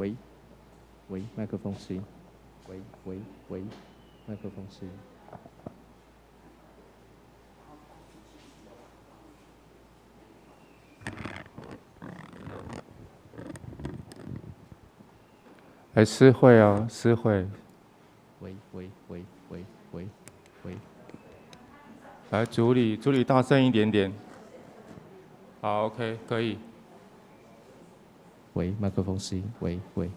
喂，喂，麥克風試。喂喂喂，麥克風試。來，詩慧哦，詩慧。喂喂喂喂喂喂。來，助理，助理大聲一點點。好，OK，可以。喂，麥克風試，喂喂。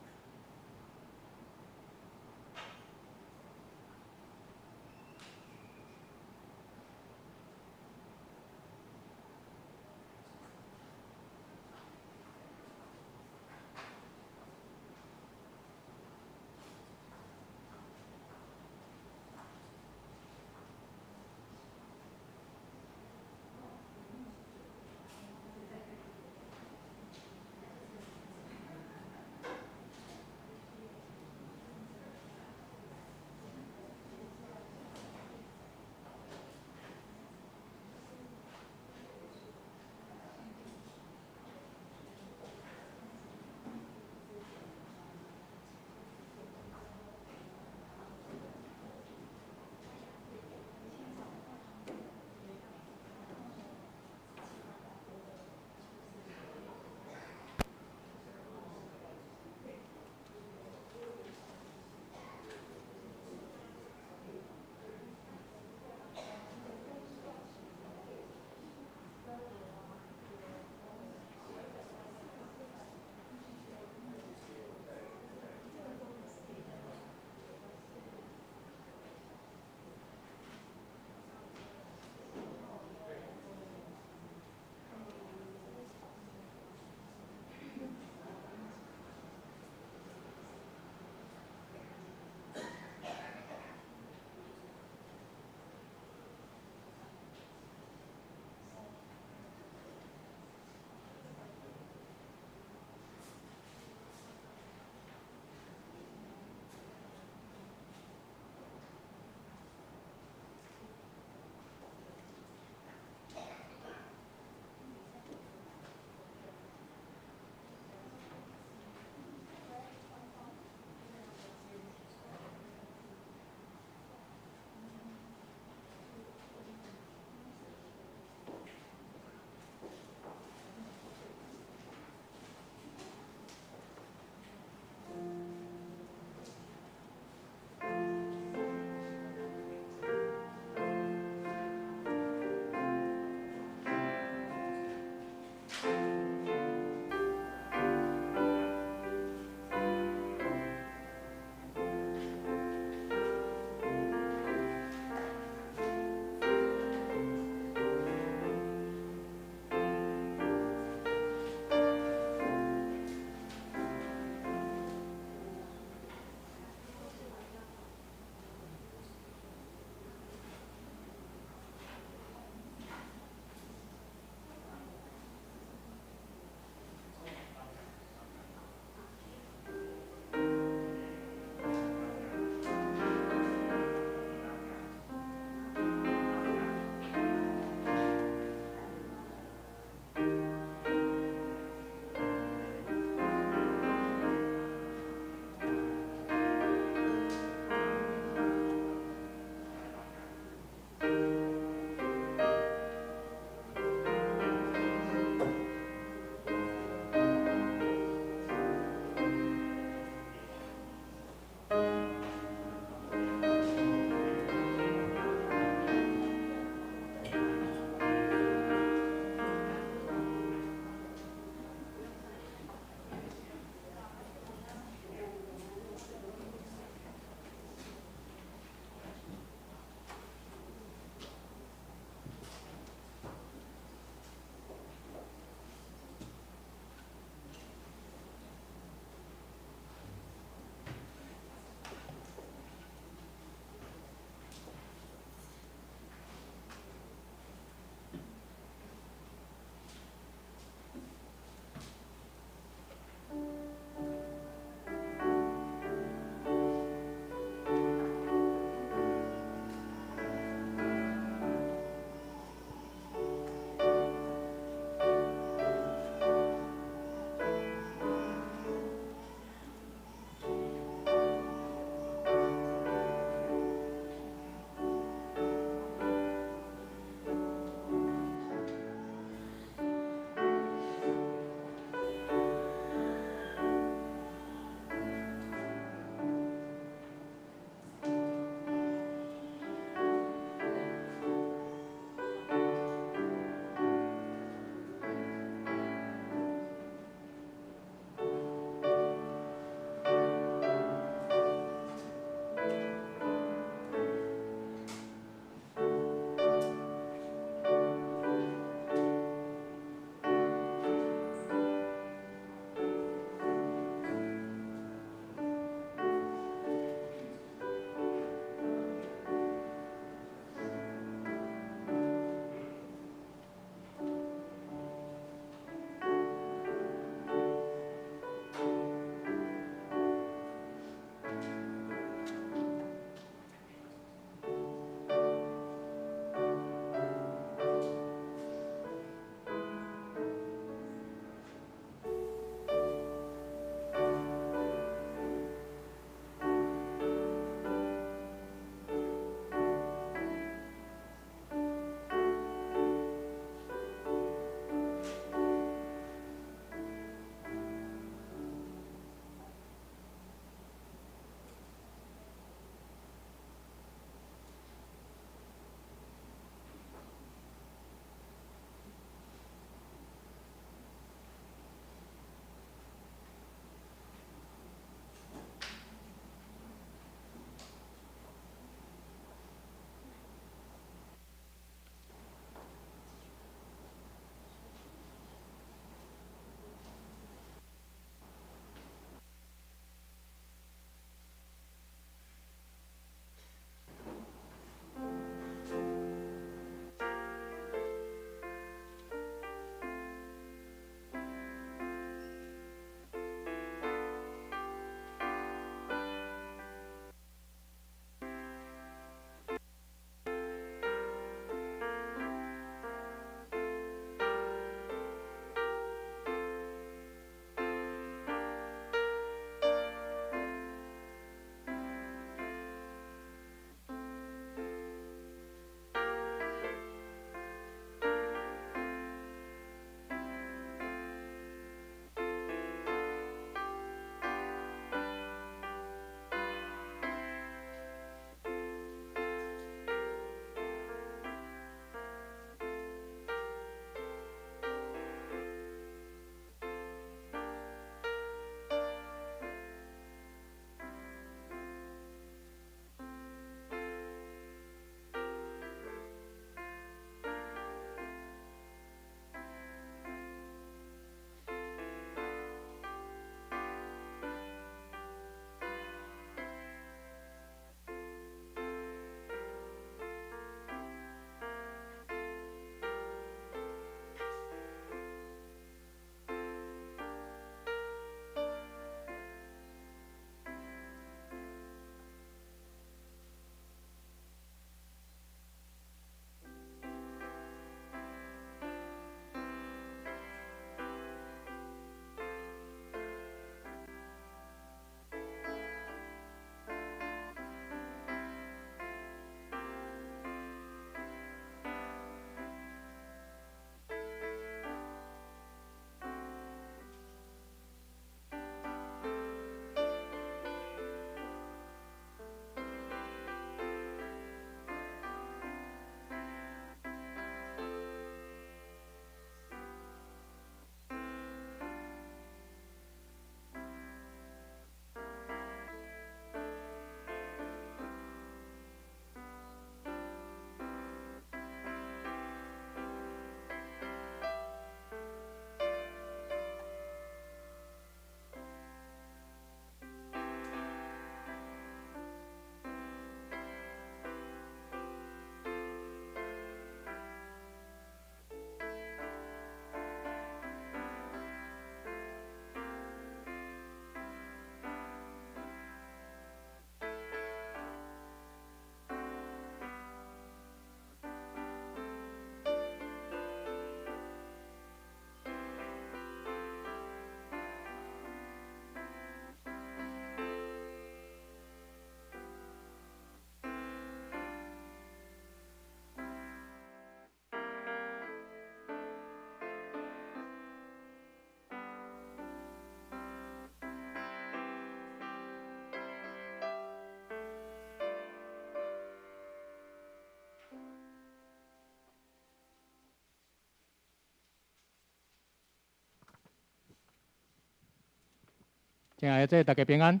親愛的這大家平安，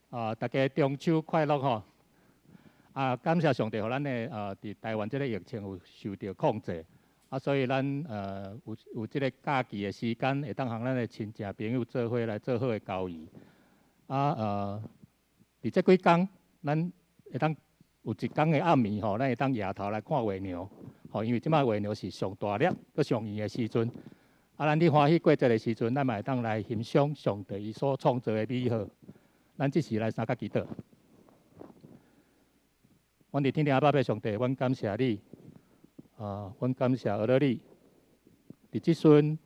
啊，大家中秋快樂吼！啊，感謝上帝，予咱的佇台灣這个疫情有受著控制，啊，所以咱有這个假期的時間，會當和咱的親戚朋友做伙來做好的交誼。啊佇這幾工，咱會當有一工的暗暝吼，咱會當額頭來看月娘，吼，因為這擺月娘是上大粒、閣上圓的時陣。啊，咱佇歡喜過節的時陣，咱嘛會當來欣賞上帝伊所創造的美好。咱這時來相佮祈禱。阮佇天頂阿爸父上帝，阮感謝你，啊，阮感謝阿勒你。佇這陣，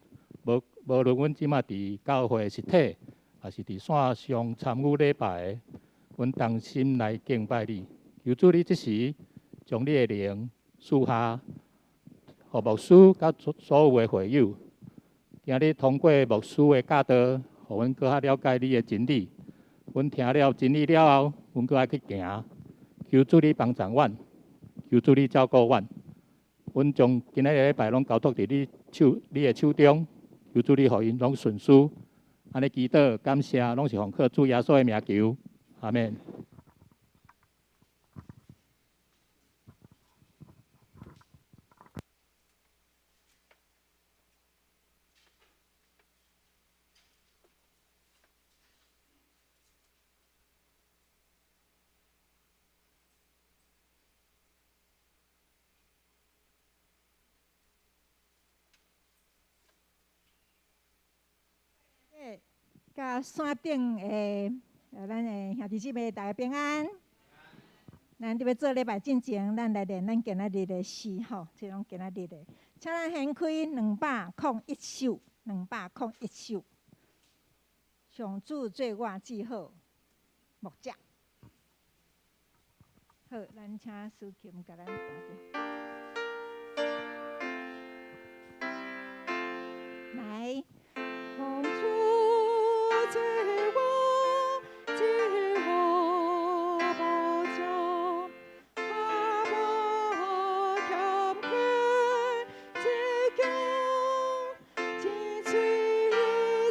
無論阮這馬佇教會實體，抑是佇線上參與禮拜的，阮同心來敬拜你。求主你這時將你的靈賜下，予牧師佮所有的會友。今日通過牧師的教導，予阮閣較了解你的真理。阮聽了真理了後，阮閣愛去行。求主你幫助阮，求主你照顧阮。阮將今仔日禮拜攏交託佇你手、你的手中。求主你予𪜶攏順遂。按呢祈禱感謝，攏是奉靠主耶穌的名求。阿們。佮山頂的咱的兄弟姊妹，大家平安。咱佇欲做禮拜進前，咱來練咱今仔日的詩吼，這攏今仔日的。請咱掀開201首，201首。上主做我至好牧者。好，咱請司琴共咱彈著。來。上主做我至好牧者，我無欠缺一件，井水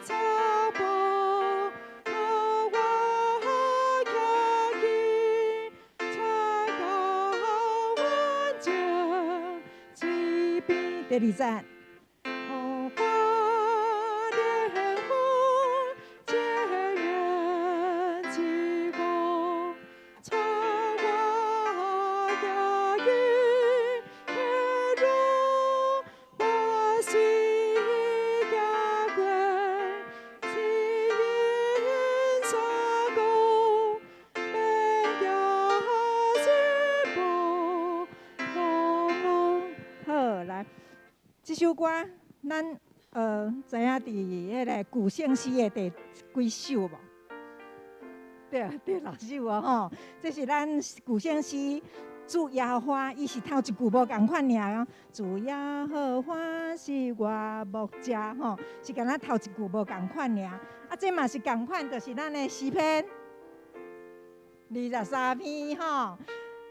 草埔，予我徛起，帶到安靜水邊。第二節。予我靈魂結緣之光，帶我行義的路，我是行過死蔭山谷，免驚一步风浪。好，來，這首歌咱知影佇彼个古聖詩的第幾首無？對，第六首哦吼，這是咱古聖詩主耶和華，伊是頭一句無仝款爾，主耶和華是我牧者吼，是敢若頭一句無仝款爾。啊，這嘛是仝款，就是咱的詩篇23篇吼。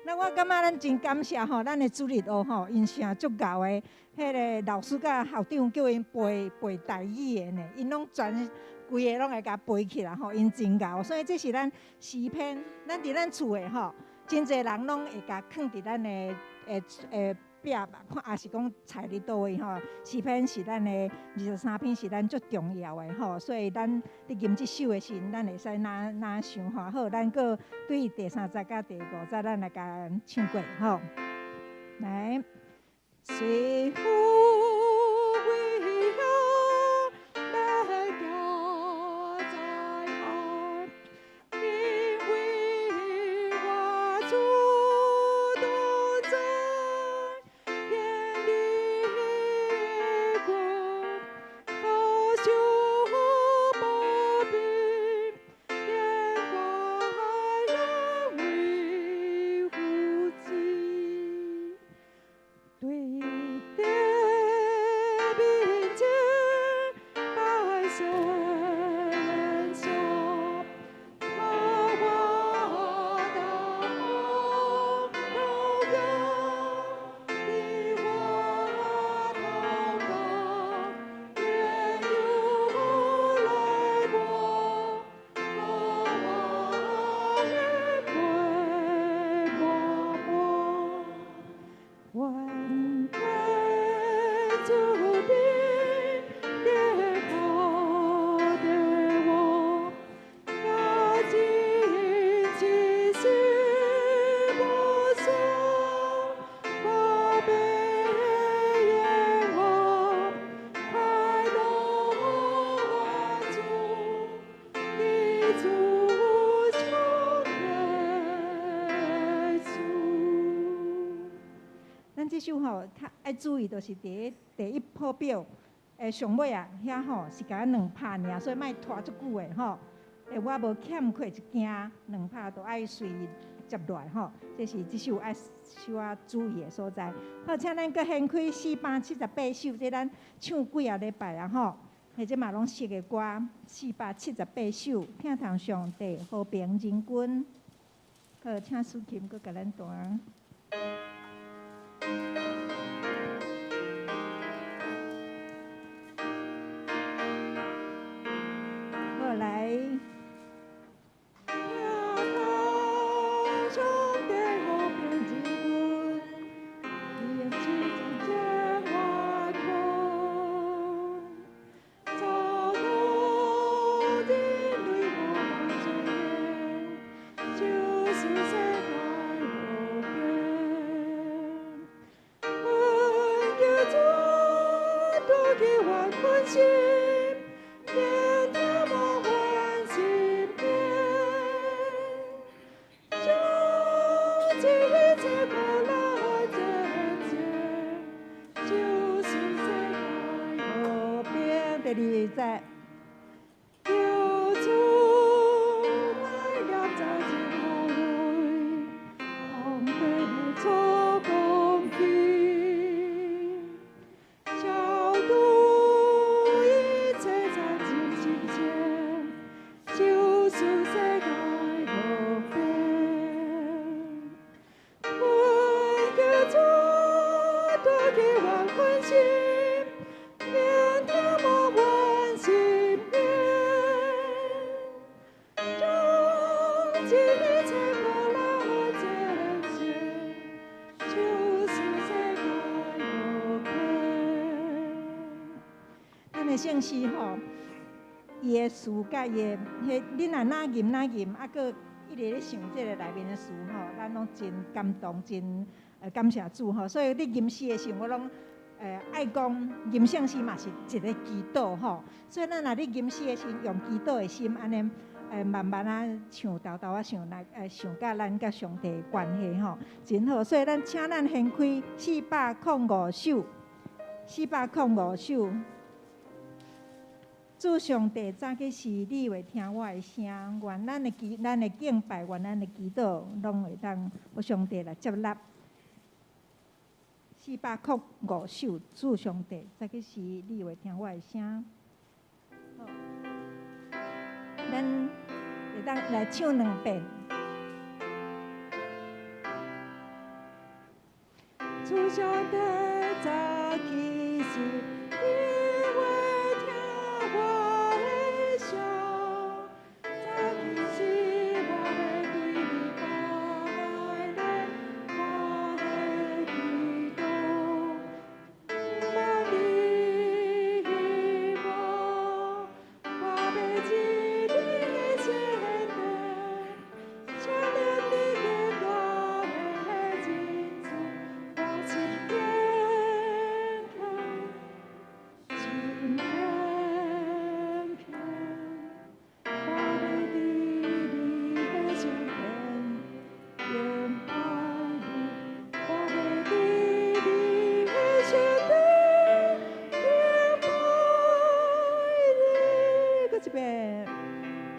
那我感覺咱真感謝吼，咱的主日學吼，𪜶誠足𠢕的，彼个老師佮校長叫𪜶背背台語的呢，𪜶攏全規个攏會共背起來吼，𪜶真𠢕。所以這是咱詩篇，咱佇咱厝的吼，真濟人攏會共囥佇咱的壁吧，看抑是講冊佇佗位吼。詩篇是咱的23篇是咱足重要的吼，所以咱佇吟這首的時陣，咱會使哪哪想吼。好，咱閣對第三節佮第五節，咱來共唱過吼。來，雖有危險，欲行災害，因為我主同在，嚴厲棍，膏修薄餅，眼光人為扶持。對天面前擺設筵席，膏我頭膏油，你我頭膏，願有來滿。首吼，較愛注意，就是佇第一譜表的上尾啊，遐吼是共兩拍爾，所以莫拖足久的吼。欸，我無欠缺一件，兩拍都愛隨接落來吼。這是這首愛小可注意的所在。好，請咱閣掀開478首，這咱唱幾仔禮拜啊吼。彼這嘛攏熟的歌，四百七十八首，疼痛上帝和平人君。好，請蘇琴閣共咱彈。好，來。疼痛上帝和平人君，伊恩賜真頑強，超度人類無望罪孽，救贖世界和平。懇求主帶去萬份心，免聽望阮身邊，將一切苦難戰勝，救贖世界和平。第二節。求主愛念在真好位，空白的做公義，超度一切殘疾心情，救贖世界和平。懇求主帶去萬份心，免聽望阮身邊，將一切苦難戰勝，救贖世界和平。咱的聖詩吼，伊的詞佮伊的彼，恁若哪吟哪吟，啊，閣一直咧想這个內面的詞吼，咱攏真感動，真感謝主吼。所以你吟詩的時陣，我攏愛講吟聖詩嘛是一个祈禱吼。所以咱若咧吟詩的時陣，用祈禱的心按呢慢慢仔唱，沓沓仔想來想佮咱佮上帝的關係吼，真好。所以咱請咱掀開四百空五首，四百空五首。主上帝，早起時你會聽我的聲，願咱的祈、咱的敬拜，願咱的祈禱，攏會當予上帝來接納。四百空五首，主上帝，早起時你會聽我的聲。好，咱會當來唱兩遍。主上帝，早起時你會聽我的聲，早起時我欲對你拜禮，我的祈禱，毋茫離棄我，我欲進你的聖殿，想念你極大的恩賜，我心堅強，心堅強。我欲佇你的聖殿敬拜你，我欲佇你的聖殿敬拜你。閣一遍。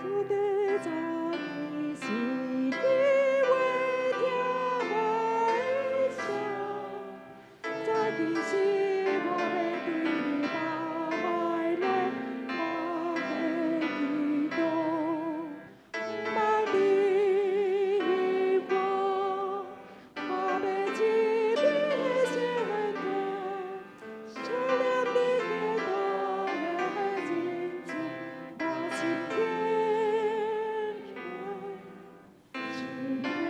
主的早起時，你會聽我的聲，早起時我欲對你拜禮，我的祈禱，毋茫離棄我，我欲進你的聖殿，想念你極大的恩賜，我心堅強，心堅強。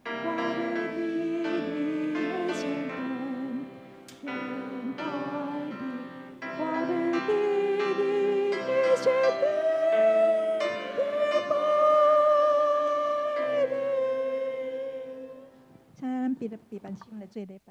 我欲佇你的聖殿敬拜你，我欲佇你的聖殿敬拜你。請咱閉閉目心來做禮拜。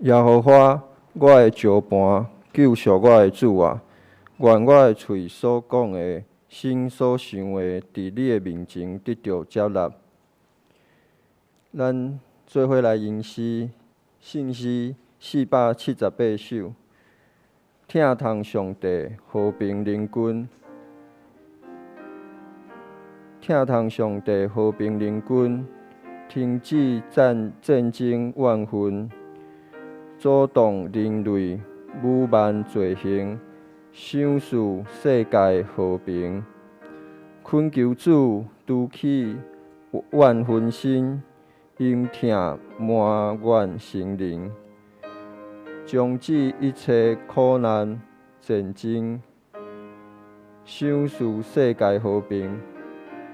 耶和华，我的石磐，救赎我的主啊！愿我的喙所讲的，心所想的，伫你的面前得著接纳。咱做伙来吟诗，圣诗478首，疼痛上帝和平灵君，疼痛上帝和平灵君，停止战争怨恨，阻挡人类侮慢罪行，赏赐世界和平。恳求主除去怨恨心，应疼埋怨心灵，终止一切苦难战争，赏赐世界和平。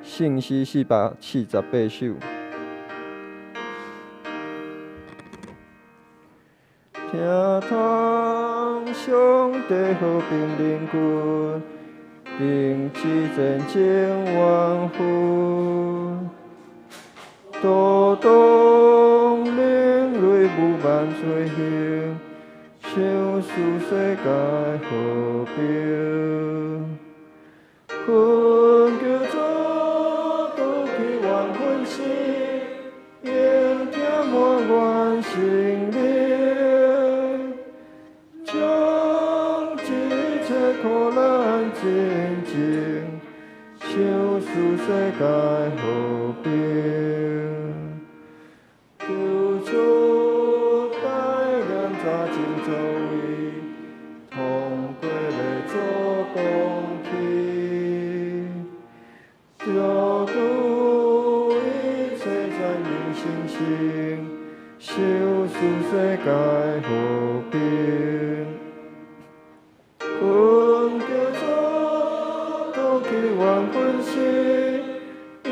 圣诗478首。疼痛上帝和平灵君，停止战争怨恨，阻挡人类侮慢罪行，赏赐世界和平。恳求主除去怨恨心，应听埋怨心灵，将一切苦难战争，赏赐世界和平。求主带领早前作为，通过来做讲起，超度一切善灵神圣，赏赐世界和平。恳求主除去怨恨心，应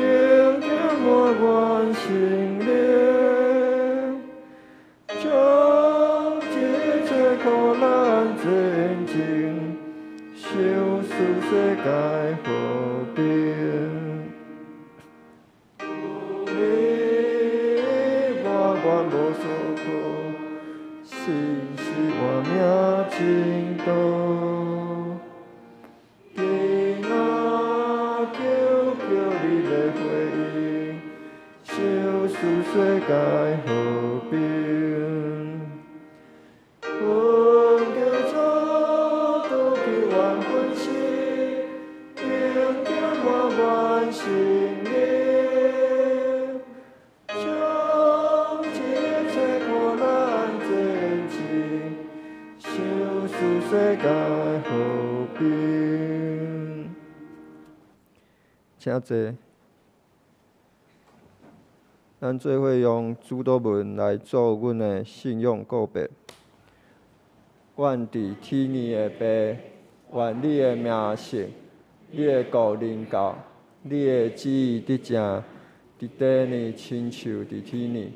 听埋怨心灵，将一切苦难战争，赏赐世界和平。你我愿无所靠，信是活命真道。今仔求求你的回应，赏赐世界和平。恳求主除去怨恨心，应听埋怨心灵，将一切苦难战争，赏赐世界和平。请坐。咱做伙用主祷文来做阮的信仰告白。阮伫天的父，愿你的名圣，你的国临到，你的旨意得成，伫地呢亲像伫天呢。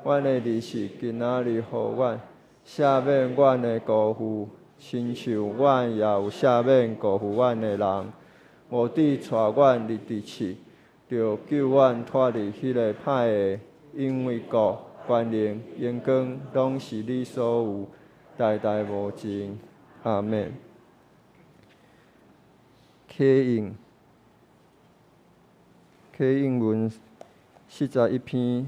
阮的日食今仔日予阮，赦免阮的辜负，亲像阮也有赦免辜负阮的人。无致带阮入伫试，著救阮脫離彼个歹的，因为国、权能、荣光，拢是你所有，代代无尽。阿们。启应文41篇，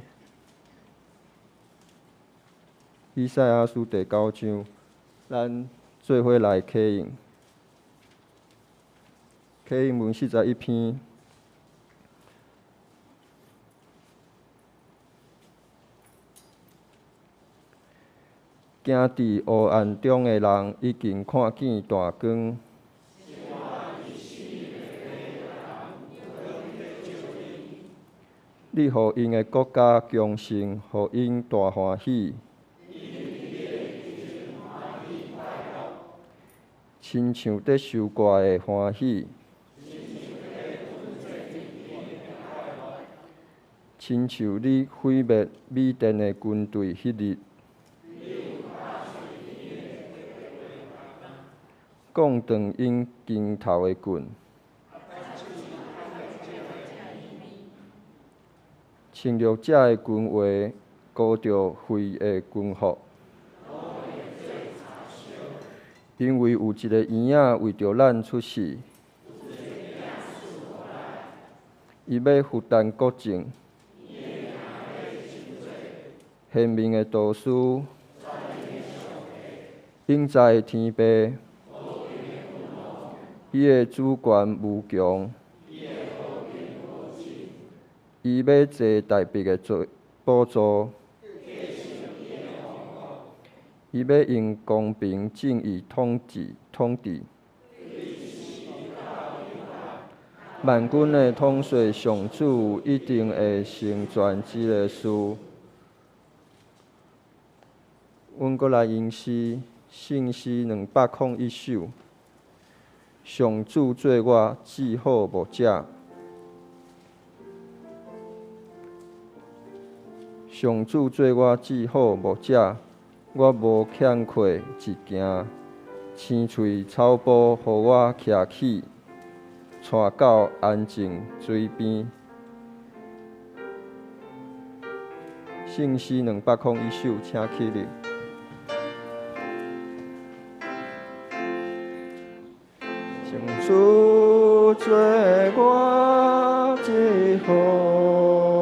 以赛亚书第9章，咱做伙来启应。启应文41篇。行伫黑暗中的人，已经看见大光。你予𪜶的国家强盛，予𪜶大欢喜。亲像得收割的欢喜，亲像你毁灭米甸的军队彼日，摃断𪜶肩头的棍，侵略者的军画，裹著血的军服。因為有一個嬰仔為著咱出世，伊欲負擔國政，賢明的導師，永在的天父，伊的主權無窮，伊欲坐大衛的寶座，伊欲用公平正義統治統治。萬軍的統帥上主一定會成全這个事。阮閣來吟詩，聖詩201首。上主做我至好牧者，上主做我至好牧者，我無欠缺一件。青翠草埔予我徛起，帶到安靜水邊。聖詩201首，請起立。上主做我至好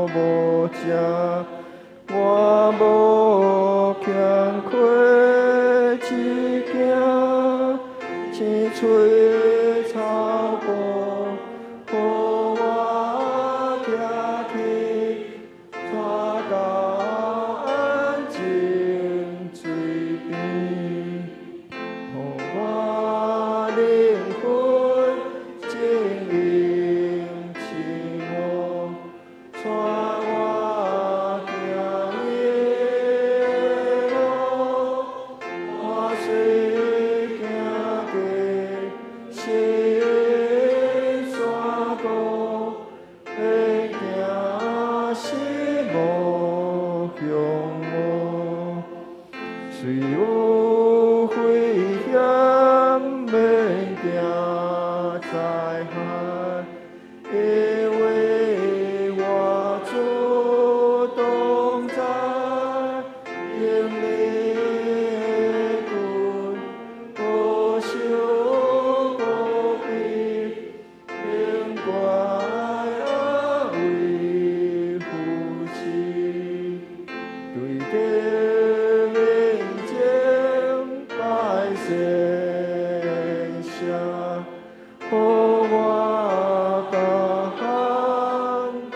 牧者，我無欠缺一件。青翠草埔予我徛起，帶到安靜水邊，予我靈魂晶瑩清悟，帶我行義路，我雖行過深山谷，免驚死無凶惡。雖有危險，免驚災害，因為我主同在，用你的棍保守保庇，永關安慰扶持，對你面前擺設席，予我逐項夠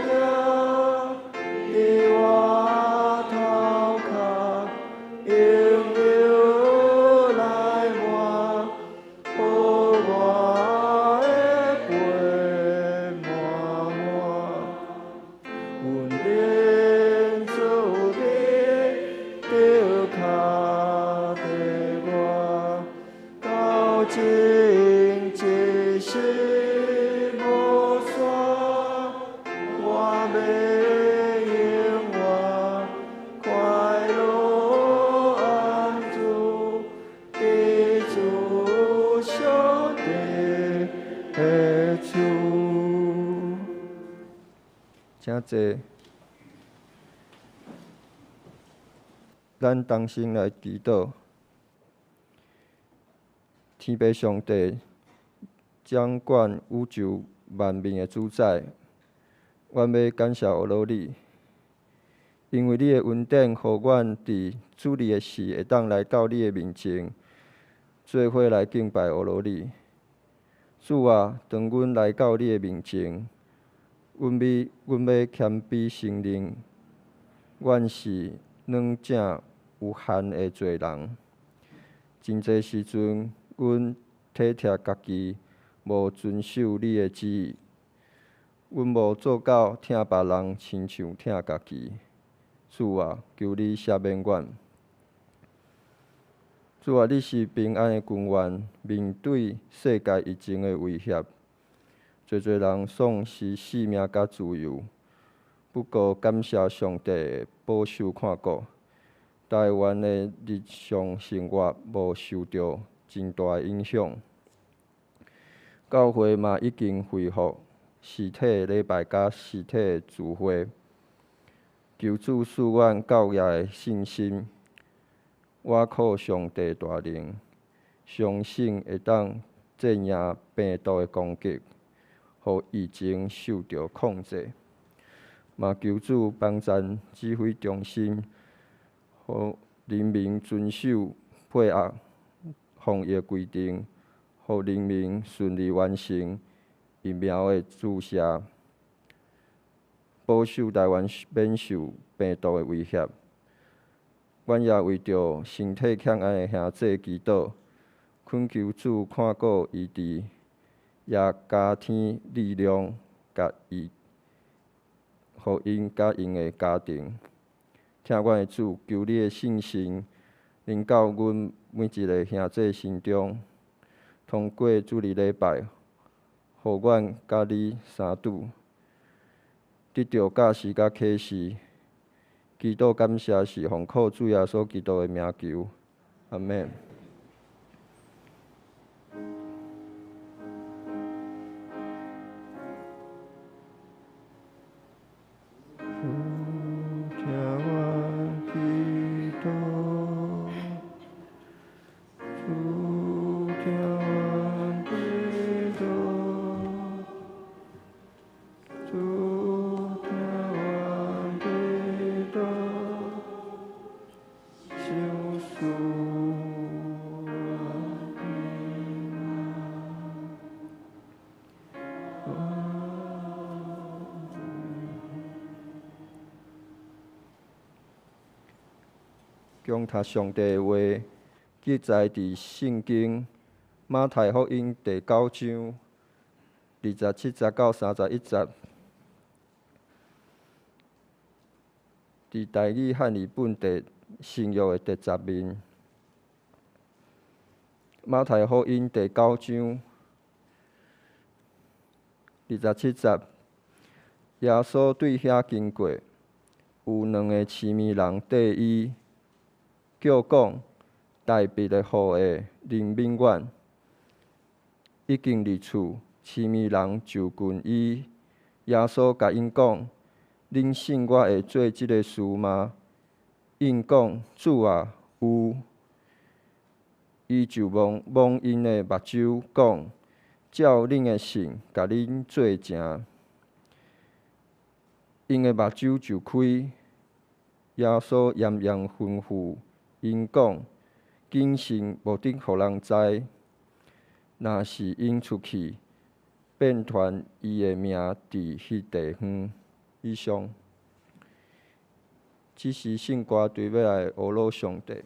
贏，佇我頭殼用油來抹，予我的杯滿滿。恩典慈悲著牽著我，到終一世無散。我欲永遠快樂安住，佇主上帝的厝。請坐。咱同心來祈禱。天父上帝，掌管宇宙萬民的主宰，阮欲感謝阿羅你，因為你的恩典，予阮佇主日的時會當來到你的面前，做伙來敬拜阿羅你。主啊，當阮來到你的面前，阮欲謙卑承認，阮是軟正有限的罪人。真濟時陣，阮體貼家己，無遵守你的旨意，阮無做到疼別人親像疼家己。主啊，求你赦免阮。主啊，你是平安的君王，面對世界疫情的威脅，濟濟人喪失性命佮自由。不過感謝上帝的保守看顧，台灣的日常生活無受著真大的影響。教會嘛已經恢復實體禮拜佮實體的聚會。求主賜阮教業的信心，倚靠上帝大能，相信會當戰贏病毒的攻擊，予疫情受著控制。嘛求主幫贊指揮中心，予人民遵守配合防疫規定，予人民順利完成疫苗的注射，保守台灣免受病毒的威脅。阮也為著身體欠安的兄弟祈禱，懇求主看顧醫治，也加添力量，共伊，予𪜶佮𪜶的家庭。疼阮的主，求你的聖神臨到阮每一个兄弟心中，通過主日禮拜，予阮佮你相拄，得著教示佮啟示。祈禱感謝是奉靠主耶穌基督的名求，阿們。主聽我祈禱，主聽我祈禱，主聽我祈禱，賞賜我平安。恭讀上帝的話，記載佇聖經馬太福音第九章27節到31節，佇台語漢譯本第新約的第十面。馬太福音第九章27節，耶穌對遐經過，有兩个痴物人綴伊，叫講：大衛的後裔，憐憫阮。已經入厝，痴物人就近伊。耶穌共𪜶講：恁信我會做這个事嗎？𪜶講：主啊，有。伊就摸摸𪜶的目睭，講：照恁的信，共恁做成。𪜶的目睭就開。耶穌嚴嚴吩咐𪜶講：謹慎，無得予人知。若是𪜶出去，遍傳伊的名佇彼地方。以上，這是聖歌隊欲來呵咾上帝。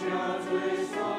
真濟。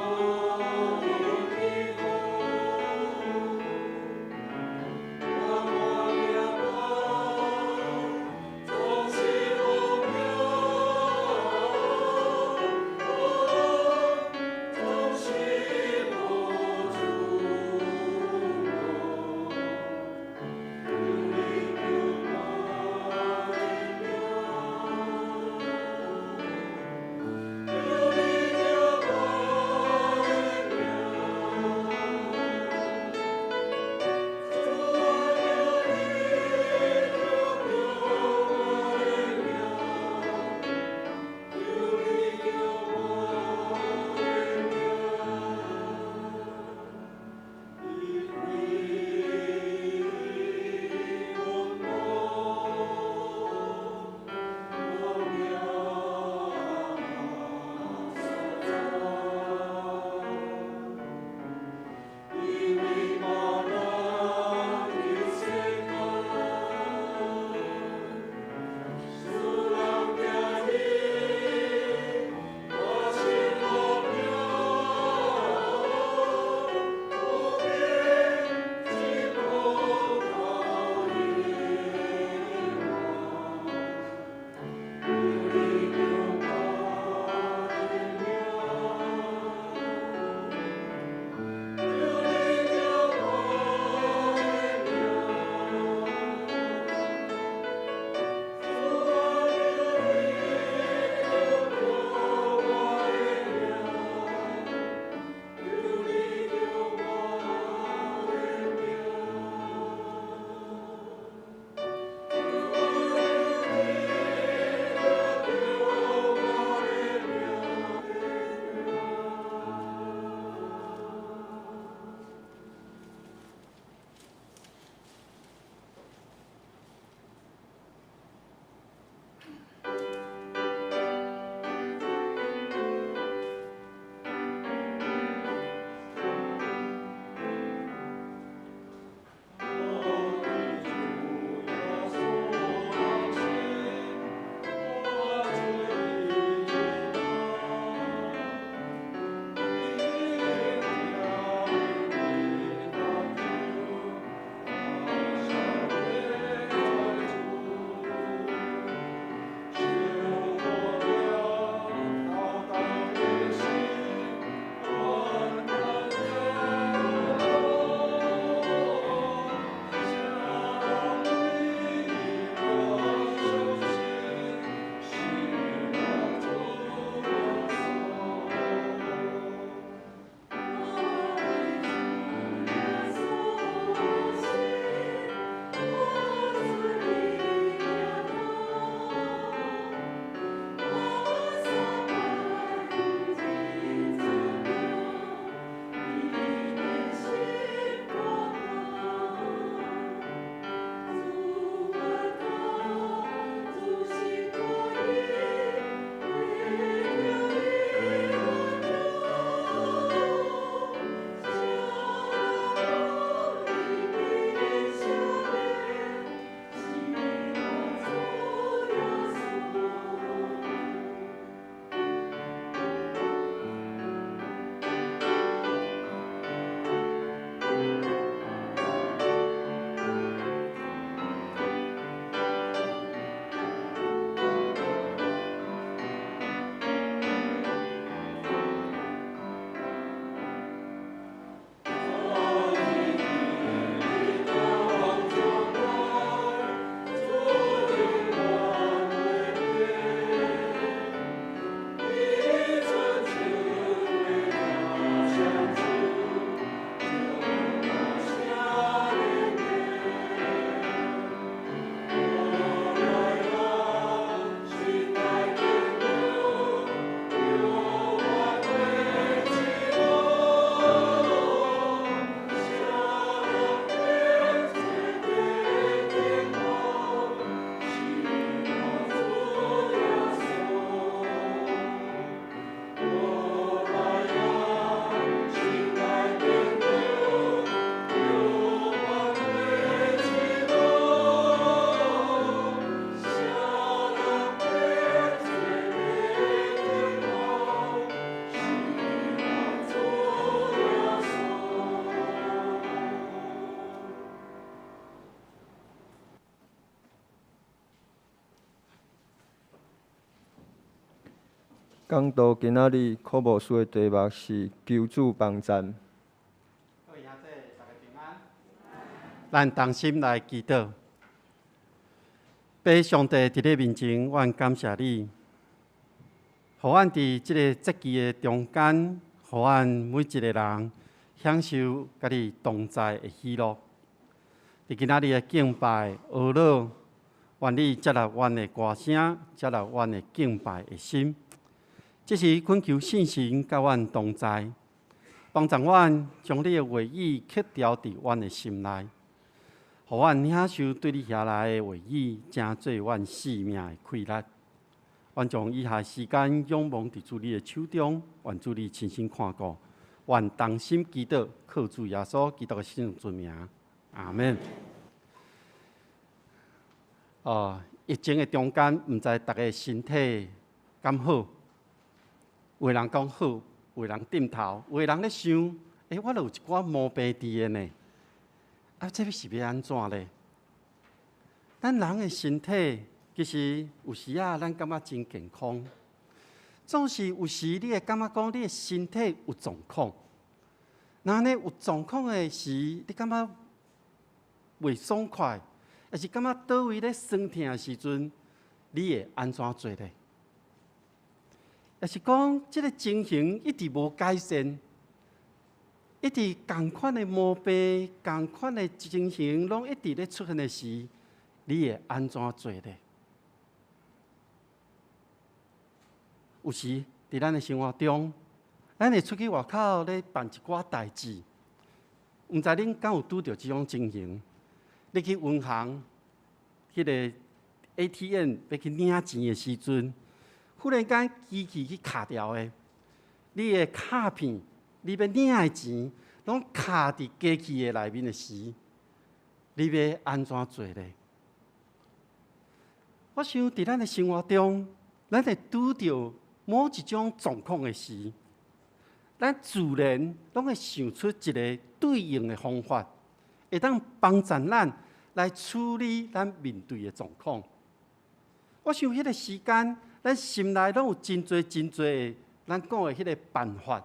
講道今仔日柯牧師的題目是求主幫贊。各位兄弟，大家平安。咱同心來祈禱。父上帝佇你面前，阮感謝你，予阮佇這个節期的中間，予阮每一个人享受佮你同在的喜樂。佇今仔日的敬拜哀樂，願你接納阮的歌聲，接納阮的敬拜的心。這時懇求聖神佮阮同在，幫助阮將你的話語刻牢佇阮的心內，予阮領受對你遐來的話語，成做阮生命的氣力。阮將以下時間仰望佇主你的手中，願主你親身看顧，願同心祈禱，靠主耶穌基督的聖尊名，阿們。哦，疫情的中間，毋知逐家身體敢好？有的人講好，有的人點頭，有的人咧想，欸，我都有一寡毛病佇的呢。啊，這是欲按怎咧？咱人的身體其實有時仔，咱感覺真健康，總是有時你會感覺講你的身體有狀況。若按呢有狀況的時，你感覺袂爽快，抑是感覺佗位咧酸疼的時陣，你會按怎做咧？抑是講這个情形一直無改善，一直仝款的毛病、仝款的情形攏一直咧出現的時，你會按怎做咧？有時佇咱的生活中，咱會出去外口咧辦一寡代誌，毋知恁敢有拄著這種情形？你去銀行，彼个 ATM 欲去領錢的時陣，忽然間機器去卡牢的，你的卡片，你欲領的錢，攏卡佇機器的內面的時，你欲按怎做咧？我想佇咱的生活中，咱會拄著某一種狀況的時，咱自然攏會想出一个對應的方法，會當幫助咱來處理咱面對的狀況。我想彼个時間，咱心內攏有真濟真濟的，咱講的彼个辦法，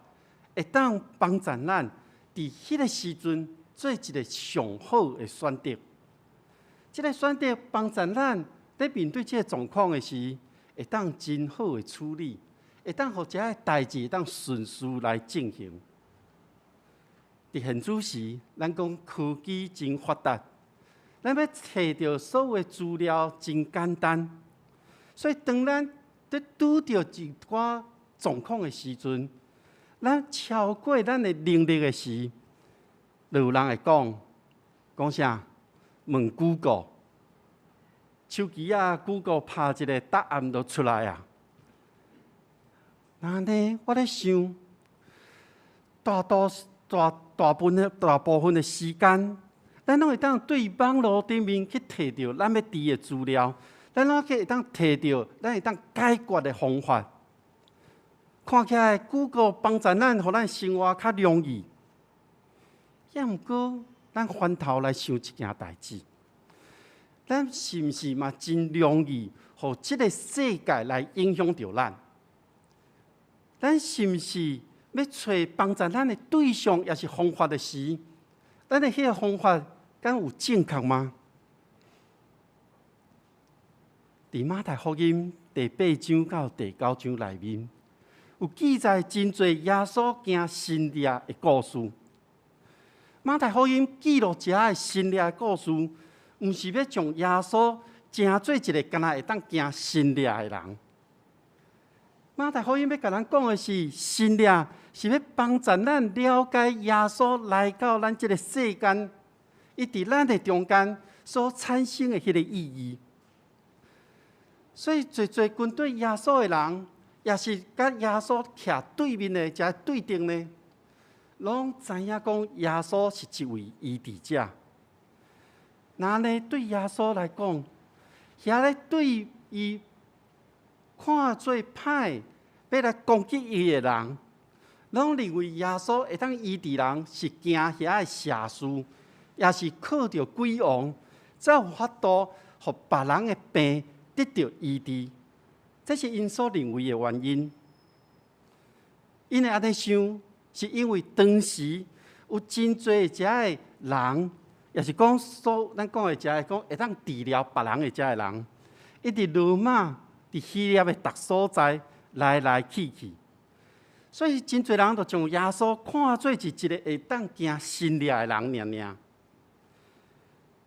會當幫助咱佇彼个時陣做一个上好的選擇。這个選擇幫助咱佇面對這个狀況的時，會當真好的處理，會當予這个代誌會當順序來進行。佇現此時，咱講科技真發達，咱欲揣著所有的資料真簡單，所以當咱佇拄著一寡狀況的時陣，咱超過咱的能力的時，就有人會講，講啥？問 Google，手機仔 Google 拍一个答案就出來啊。那呢，我咧想，大多大大部分大部分的時間，咱攏會當對網路頂面去提著咱欲知的資料，咱攏去會當提著咱會當解決的方法。看起來 Google 幫助咱，予咱生活較容易。抑毋過，咱翻頭來想一件代誌，咱是毋是嘛真容易，予這个世界來影響著咱？咱是毋是欲揣幫助咱的對象，抑是方法的時，咱的彼个方法敢有正確嗎？佇馬太福音第八章到第九章內面，有記載真濟耶穌行神蹟的故事。馬太福音記錄這个神蹟的故事，毋是欲將耶穌成做一个敢若會當行神蹟的人。馬太福音欲共咱講的是，神蹟是欲幫助咱了解耶穌來到咱這个世間，伊佇咱的中間所產生的彼个意義。所以，濟濟跟隨耶穌的人，也是佮耶穌徛對面的這對陣呢，攏知影講耶穌是一位醫治者。那呢，對耶穌來講，遐咧對伊看做歹，欲來攻擊伊的人，攏認為耶穌會當醫治人，是驚遐的邪術，也是靠著鬼王，才有法度予別人的病得著醫治。這是𪜶所認為的原因。𪜶會按呢想，是因為當時有真濟遮的人，也是講所咱講的遮的講會當治療別人的遮的人，伊佇羅馬、佇希臘的逐所在來來去去，所以真濟人就將耶穌看做是一個會當行神蹟的人爾爾。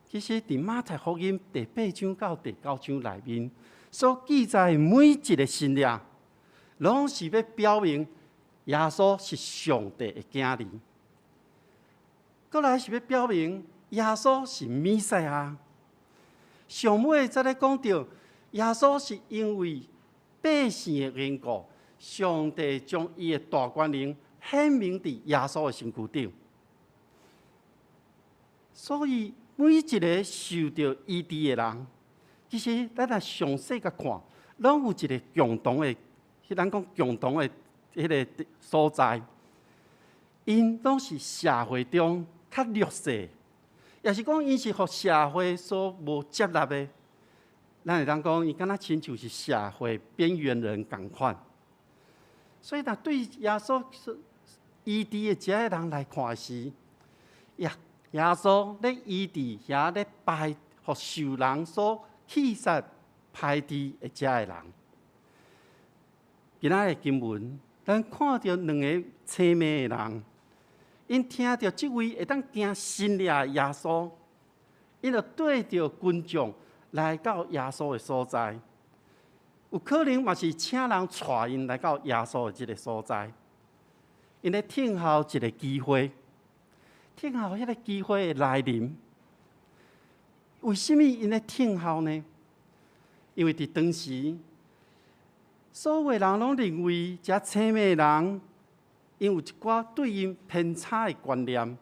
其實，佇馬太福音第八章到第九章內面所記載的每一個神蹟，攏是欲表明耶穌是上帝的囝兒。閣來是欲表明耶穌是彌賽亞。上尾才咧講著耶穌是因為百姓的緣故，上帝將伊的大權能顯明佇耶穌的身軀頂。所以每一個受著醫治的人，其實咱若詳細共看，攏有一個共同的，咱講共同的彼个所在，𪜶攏是社會中較弱勢，也是講𪜶是予社會所無接納的。咱會當講，伊敢若親像是社會邊緣人仝款。所以，若對耶穌醫治的這个人來看時，耶耶穌咧醫治遐咧排予受人所棄殺排斥的這个人。今仔的經文，咱看著兩个青盲的人，𪜶聽著這位會當行神蹟的耶穌，𪜶就綴著群眾來到耶穌的所在，有可能嘛是請人帶𪜶來到耶穌的這个所在，𪜶咧等候一个機會，等候彼个機會的來臨。為啥物𪜶咧等候呢？因為佇當時，所有人攏認為遮青盲的人，𪜶有一寡對𪜶偏差的觀念，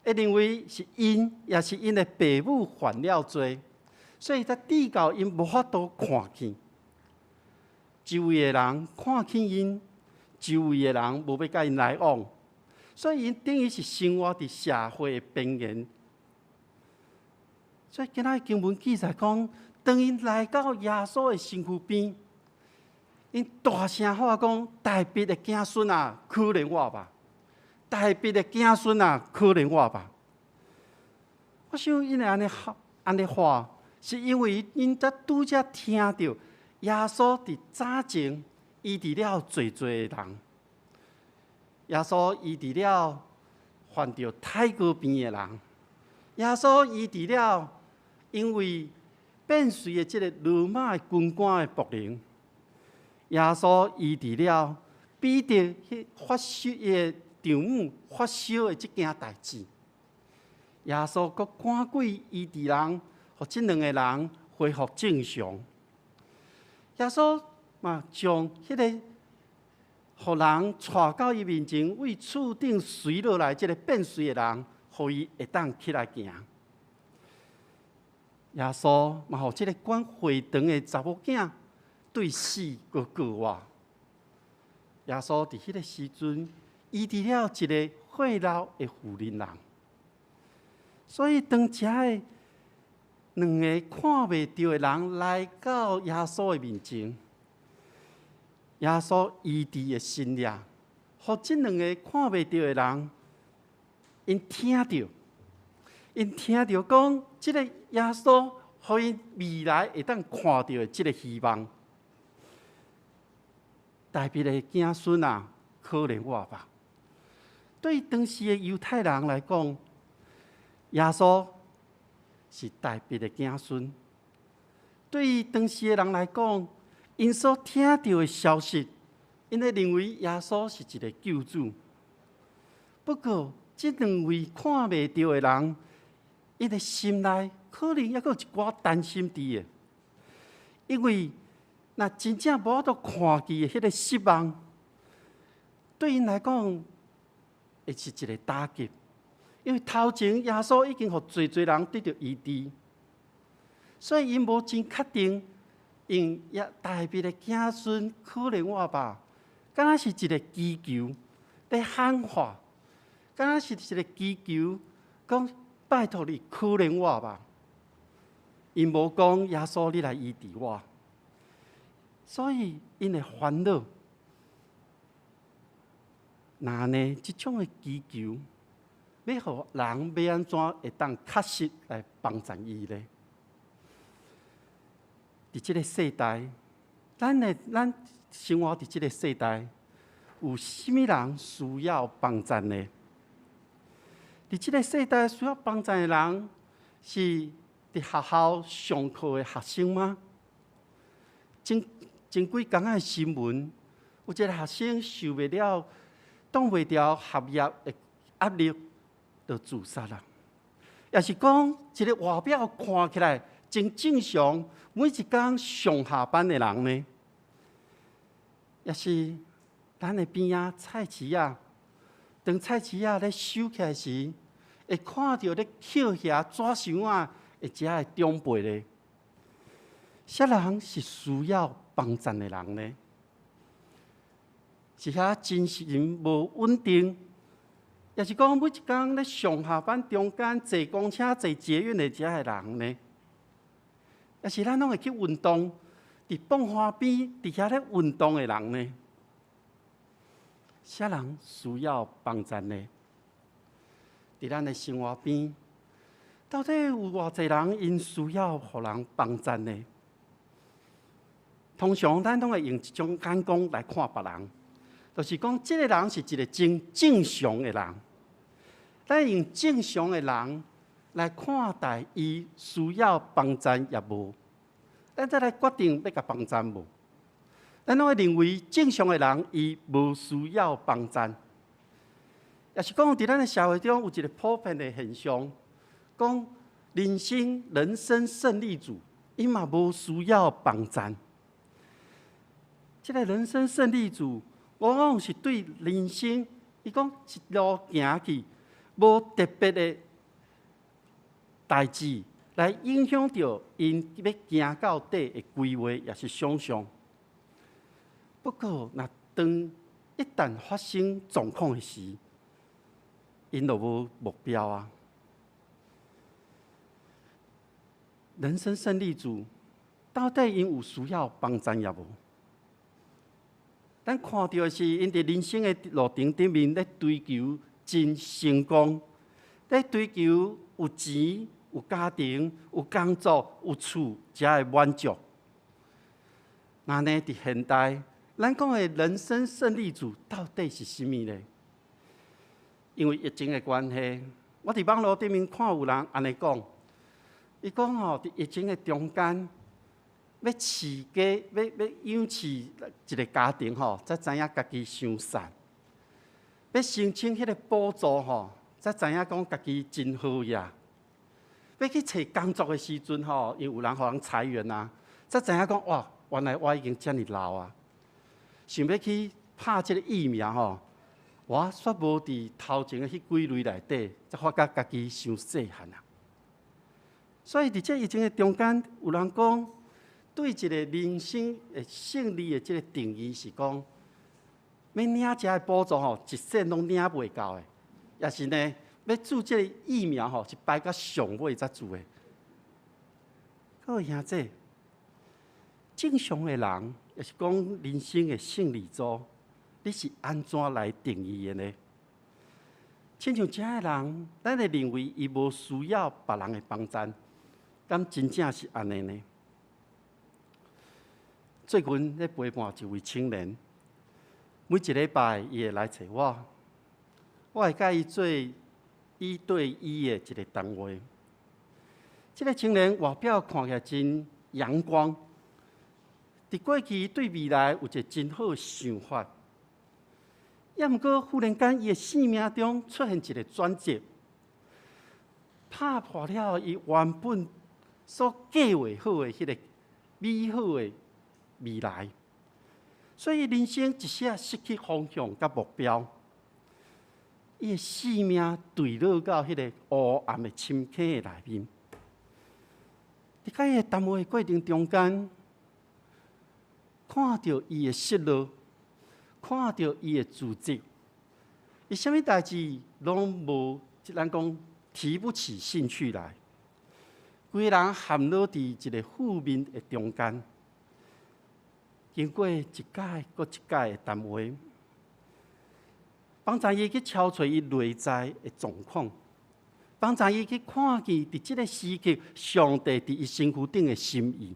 會認為是𪜶，抑是𪜶的爸母犯了罪，所以才致到𪜶無法度看見。周圍的人看見𪜶，周圍的人無欲共𪜶來往，所以𪜶等於是生活佇社會的邊緣。所以今仔經文記載講，當𪜶來到耶穌的身軀邊，𪜶大聲喊講：大衛的子孫啊，可憐我吧！大衛的子孫啊，可憐我吧！我想𪜶會按呢喊、按呢喊，是因為𪜶才拄才聽著耶穌佇早前醫治了濟濟的人，耶穌醫治了患著泰哥病的人，耶穌醫治了因為變隨的這个羅馬的軍官的僕人，耶穌醫治了彼得彼發燒的丈母發燒的這件代誌，耶穌閣趕鬼醫治人，予這兩个人恢復正常。耶穌嘛將彼个予人帶到伊面前，為厝頂垂落來這个變隨的人，予伊會當起來行。耶穌嘛，予這个管會堂的查某囝對死閣過活。耶穌佇彼个時陣醫治了一个血漏的婦人人。所以當遮的兩个看袂著的人來到耶穌的面前，耶穌醫治的神蹟，予這兩个看袂著的人，𪜶聽著，𪜶聽著講，這个耶穌予𪜶未來會當看著的這个希望。大衛的子孫啊，可憐我吧！對當時的猶太人來講，耶穌是大衛的子孫。對當時的人來講，𪜶所聽著的消息，𪜶會認為耶穌是一个救主。不過，這兩位看袂著的人，𪜶的心內可能猶閣有一寡擔心佇的，因為若真正無法度看見的彼个失望，對𪜶來講會是一个打擊。因為頭前耶穌已經予濟濟人得著醫治，所以𪜶無真確定，用耶大衛的子孫可憐我吧，敢若是一个祈求咧喊話，敢若是一个祈求，講拜託你可憐我吧。𪜶無講耶穌你來醫治我，所以𪜶的煩惱，若按呢，這種的祈求，欲予人欲按怎會當確實來幫贊伊咧？佇這个世代，咱生活佇這个世代，有啥物人需要幫贊呢？佇這个世代需要幫贊的人，是佇學校上課的學生嗎？前前幾工的新聞，有一个學生受袂了，擋袂牢學業的壓力，就自殺啦。抑是講一个外表看起來真正常，每一工上下班的人呢？抑是咱的邊仔菜市仔，當菜市仔咧收起來時，會看著咧抾遐紙箱仔的遮的長輩咧？啥人是需要幫贊的人呢？是遐精神無穩定，抑是講每一工咧上下班中間坐公車、坐捷運的遮的人呢？抑是咱攏會去運動，佇蹦花邊佇遐咧運動的人呢？啥人需要幫贊呢？佇咱的生活邊，到底有偌濟人𪜶需要予人幫贊呢？通常咱攏會用一種眼光來看別人，就是講這个人是一个真正常的人。咱用正常的人來看待伊需要幫贊抑無，咱再來決定欲共幫贊無。咱攏會認為正常的人伊無需要幫贊，抑是講佇咱的社會中有一个普遍的現象，講人生勝利組，伊嘛無需要幫贊。這个人生勝利組，往往是對人生，伊講一路行去，無特別的代誌來影響著𪜶欲行到底的規劃，抑是想像。不過，若當一旦發生狀況的時，𪜶就無目標啊。人生勝利組到底𪜶有需要幫贊抑無？咱看著的是𪜶佇人生的路程頂面咧追求真成功，咧追求有錢、有家庭、有工作、有厝，才會滿足。那呢，佇現代，咱講的人生勝利組到底是啥物呢？因為疫情的關係，我佇網路頂面看有人按呢講，伊講吼，佇疫情的中間，欲飼家，欲養飼一个家庭吼，才知影家己傷瘦；欲申請彼个補助吼，才知影講家己真好呀。欲去揣工作的時陣吼，因為有人予人裁員啊，才知影講哇，原來我已經遮爾老啊。想欲去拍這个疫苗吼，我煞無佇頭前的彼幾類內底，才發覺家己傷細漢啊。所以佇這疫情的中間，有人講，對一个人生的勝利的這个定義是講，欲領這个補助吼，一仙攏領袂到的，抑是呢，欲注這个疫苗吼，是排到上尾才注的。各位兄弟，正常的人，抑是講人生的勝利組，你是按怎來定義的呢？親像這个人，咱會認為伊無需要別人的幫贊，敢真正是按呢呢？最近咧陪伴一位青年，每一禮拜伊會來揣我，我會佮伊做一對一的一个談話。這个青年外表看起來真陽光，佇過去對未來有一个真好的想法，抑毋過忽然間伊的生命中出現一个轉折，拍破了伊原本所計劃好的彼个美好的未來，所以人生一時失去方向佮目標，伊的性命墜落到彼个烏暗的深坑的內面。佇佮伊的談話的過程中間，看著伊的失落，看著伊的自責，伊啥物代誌攏無，咱講提不起興趣來，規个人陷落佇一个負面的中間。經過一擺閣一擺的談話，幫助伊去超揣伊內在的狀況，幫助伊去看見佇這个時刻，上帝佇伊身軀頂的心意，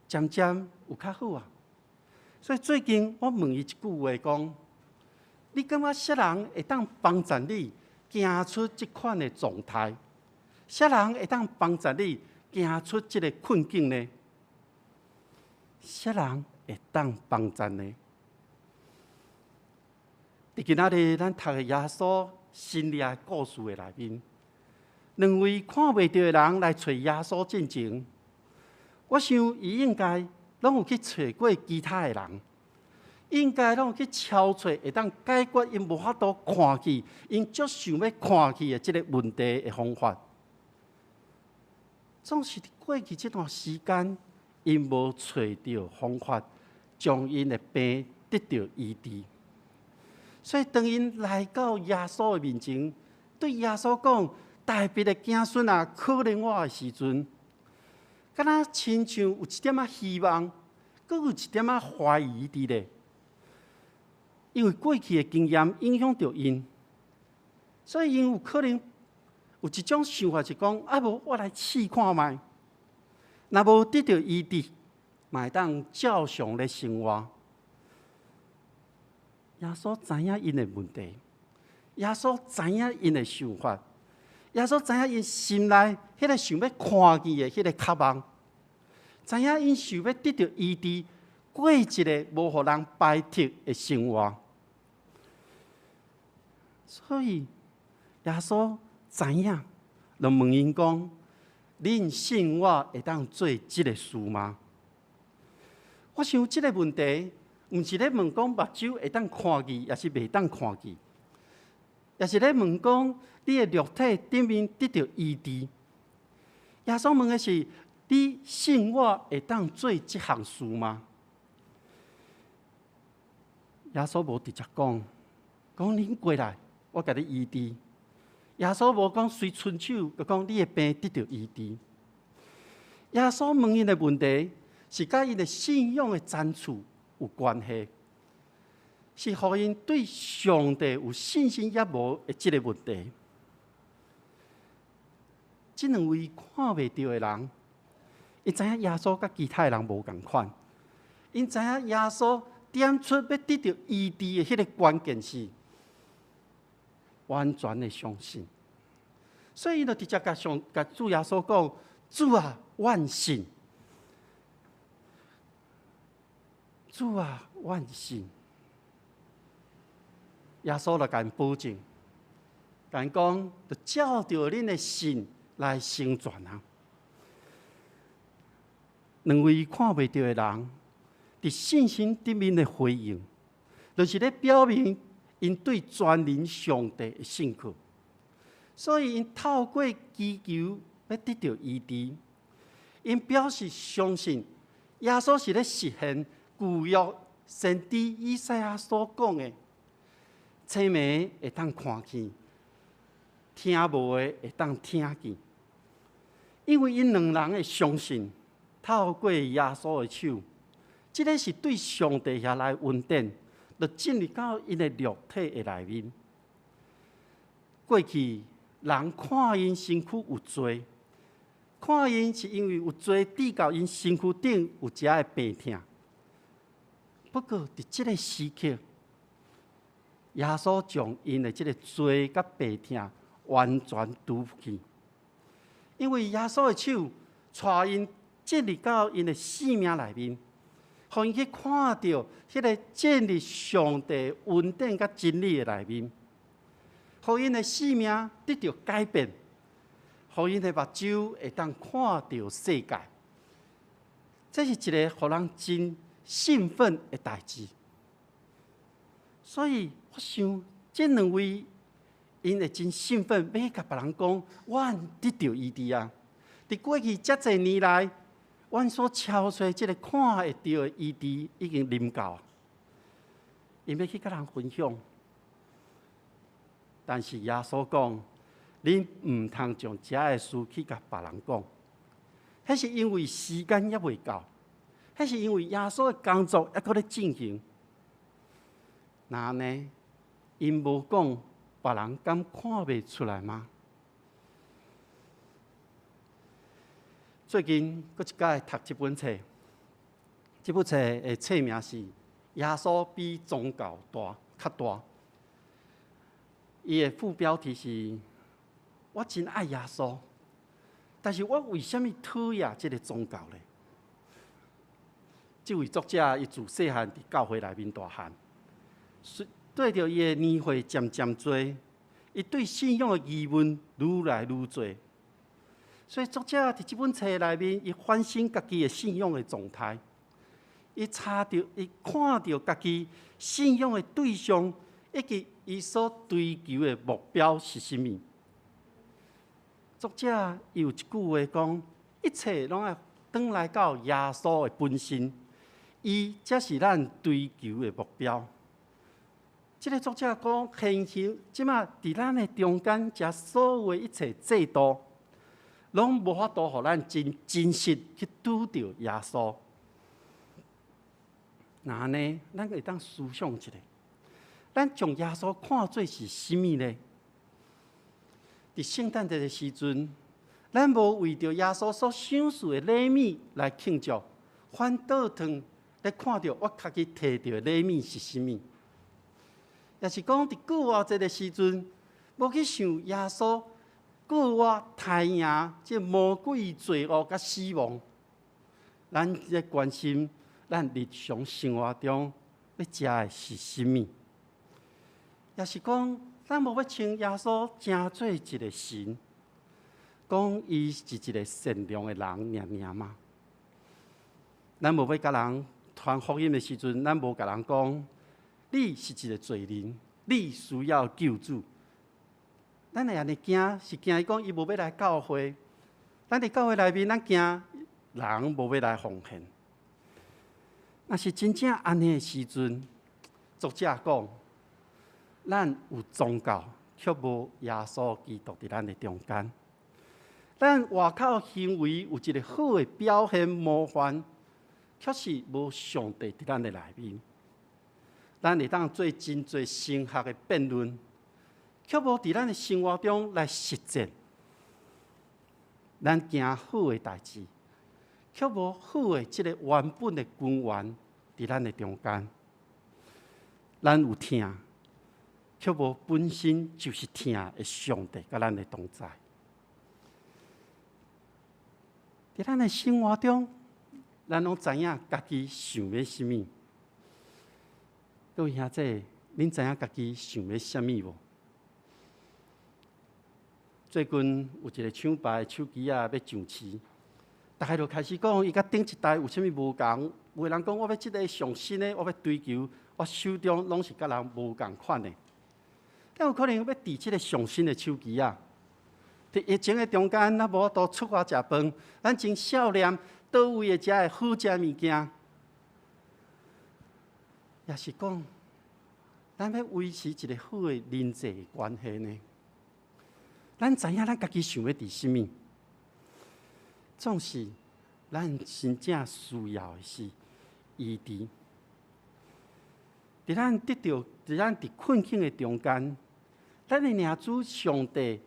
漸漸有較好啊。所以最近我問伊一句話，講：你感覺啥人會當幫助你行出這款的狀態？啥人會當幫助你行出這个困境呢？啥人會當幫助呢？佇今仔日，咱讀的耶穌神蹟的故事的內面，兩位看袂著的人來揣耶穌進前，我想伊應該攏有去揣過其他的人，應該攏有去敲揣會當解決𪜶無法度看見，𪜶足想欲看見的這个問題的方法。總是佇過去這段時間，𪜶無揣著方法，將𪜶的病得著醫治。所以當𪜶來到耶穌的面前，對耶穌講：大衛的子孫啊，可憐我的時陣，敢若親像有一點仔希望，閣有一點仔懷疑佇咧。因為過去的經驗影響著𪜶，所以𪜶有可能有一種想法是講：啊無，我來試看覓，若無得著醫治，嘛會當照常咧生活。耶穌知影𪜶的問題，耶穌知影𪜶的想法，耶穌知影𪜶心內彼个想欲看見的彼个渴望，知影𪜶想欲得著醫治，過一个無予人排斥的生活。所以耶穌知影，就問𪜶講：恁信我會當做這个事嗎？我想這个問題，毋是咧問講目睭會當看見，抑是袂當看見，抑是咧問講你的肉體頂面得著醫治。耶穌問的是：你信我會當做這項事嗎？耶穌無直接講，講恁過來，我共你醫治。耶穌無講隨伸手，就講你的病得著醫治。耶穌問𪜶的問題，是佮𪜶的信仰的層次有關係，是予𪜶對上帝有信心抑無的這个問題。這兩位看袂著的人，𪜶知影耶穌佮其他的人無仝款，𪜶知影耶穌點出欲得著醫治的彼个關鍵是完全的相信，所以𪜶就直接共主耶穌講：主啊，阮信！主啊，阮信！耶穌就共𪜶保證，共𪜶講，就照著恁的信來成全啊！兩位看袂著的人，佇信心頂面的回應，就是咧表明𪜶對全能上帝的信靠。所以𪜶透過祈求欲得著醫治，𪜶表示相信耶穌是咧實現舊約先知以賽亞所講的：青盲會當看見，聽無的會當聽見。因為𪜶兩人的相信，透過耶穌的手，這个是對上帝遐來恩典，就進入到𪜶的肉體的內面。過去人看𪜶身軀有罪，看𪜶是因為有罪，致到𪜶身軀頂有遮的病痛。不過佇這个時刻，耶穌將𪜶的這个罪佮病痛完全除去，因為耶穌的手帶𪜶進入到𪜶的生命內面，予𪜶去看著彼个進入上帝恩典佮真理的內面，予𪜶的生命得著改變，予𪜶的目睭會當看著世界。這是一个予人真興奮的代誌。所以我想，這兩位𪜶會真興奮，欲去共別人講，阮得著醫治啊！佇過去遮濟年來，阮所敲揣這个看會著的醫治已經臨到，𪜶欲去共人分享。但是耶穌講，恁毋通將遮的事去共別人講，彼是因為時間猶未到，彼是因為耶穌的工作猶閣咧進行。若按呢，𪜶無講，別人敢看袂出來嗎？最近閣一擺讀這本冊，這本冊的冊名是《耶穌比宗教大較大》。伊的副標題是：我真愛耶穌，但是我為啥物討厭這个宗教呢？這位作者伊自細漢佇教會內面大漢，對著伊的年歲漸漸濟，伊對信仰的疑問愈來愈濟。所以作者佇這本冊內面，伊反省家己的信仰的狀態，伊查著，伊看著家己信仰的對象，以及伊所追求的目標是啥物。作者伊有一句話講：一切攏愛轉來到耶穌的本身。伊才是咱追求的目標。這个作者講，現行這馬佇咱的中間，遮所有的一切制度，攏無法度予咱真真實去拄著耶穌。若按呢，咱會當思想一下，咱將耶穌看做是啥物呢？佇聖誕節的時陣，咱無為著耶穌所賞賜的禮物來慶祝，反倒轉咧看著我家己提著的禮物是啥物，抑是講佇復活節的時陣，無去想耶穌復活刣贏這魔鬼罪惡佮死亡，咱咧關心咱日常生活中欲食的是啥物，抑是講咱無欲稱耶穌成做一个神，講伊是一个善良的人爾爾嗎？咱無欲共人傳福音的時陣，咱無共人講，你是一个罪人，你需要救主。咱會按呢驚，是驚伊講伊無欲來教會。咱佇教會內面，咱驚人無欲來奉獻。若是真正按呢的時陣，作者講，咱有宗教，卻無耶穌基督佇咱的中間。咱外口行為有一个好的表現模範，卻是無上帝佇咱的內面。咱會當做真濟神學的辯論，卻無佇咱的生活中來實踐。咱行好的代誌，卻無好的這个原本的根源佇咱的中間。咱有疼，卻無本身就是疼的上帝佮咱的同在。佇咱的生活中，咱攏知影家己想欲啥物。各位兄弟，恁知影家己想欲啥物無？最近有一个廠牌手機仔欲上市，逐家就開始講，伊佮頂一代有啥物無仝？有的人講，我欲這个上新的，我欲追求，我手中攏是佮人無仝款的。但有可能欲佇這个上新的手機仔，佇疫情的中間，咱無法度出外食飯，咱真少念佗位會食的好食物件，抑是講，咱欲維持一个好的人際關係呢？咱知影咱家己想欲佇啥物，總是咱真正需要的是醫治。佇咱得著，佇咱佇困境的中間，咱的領主上帝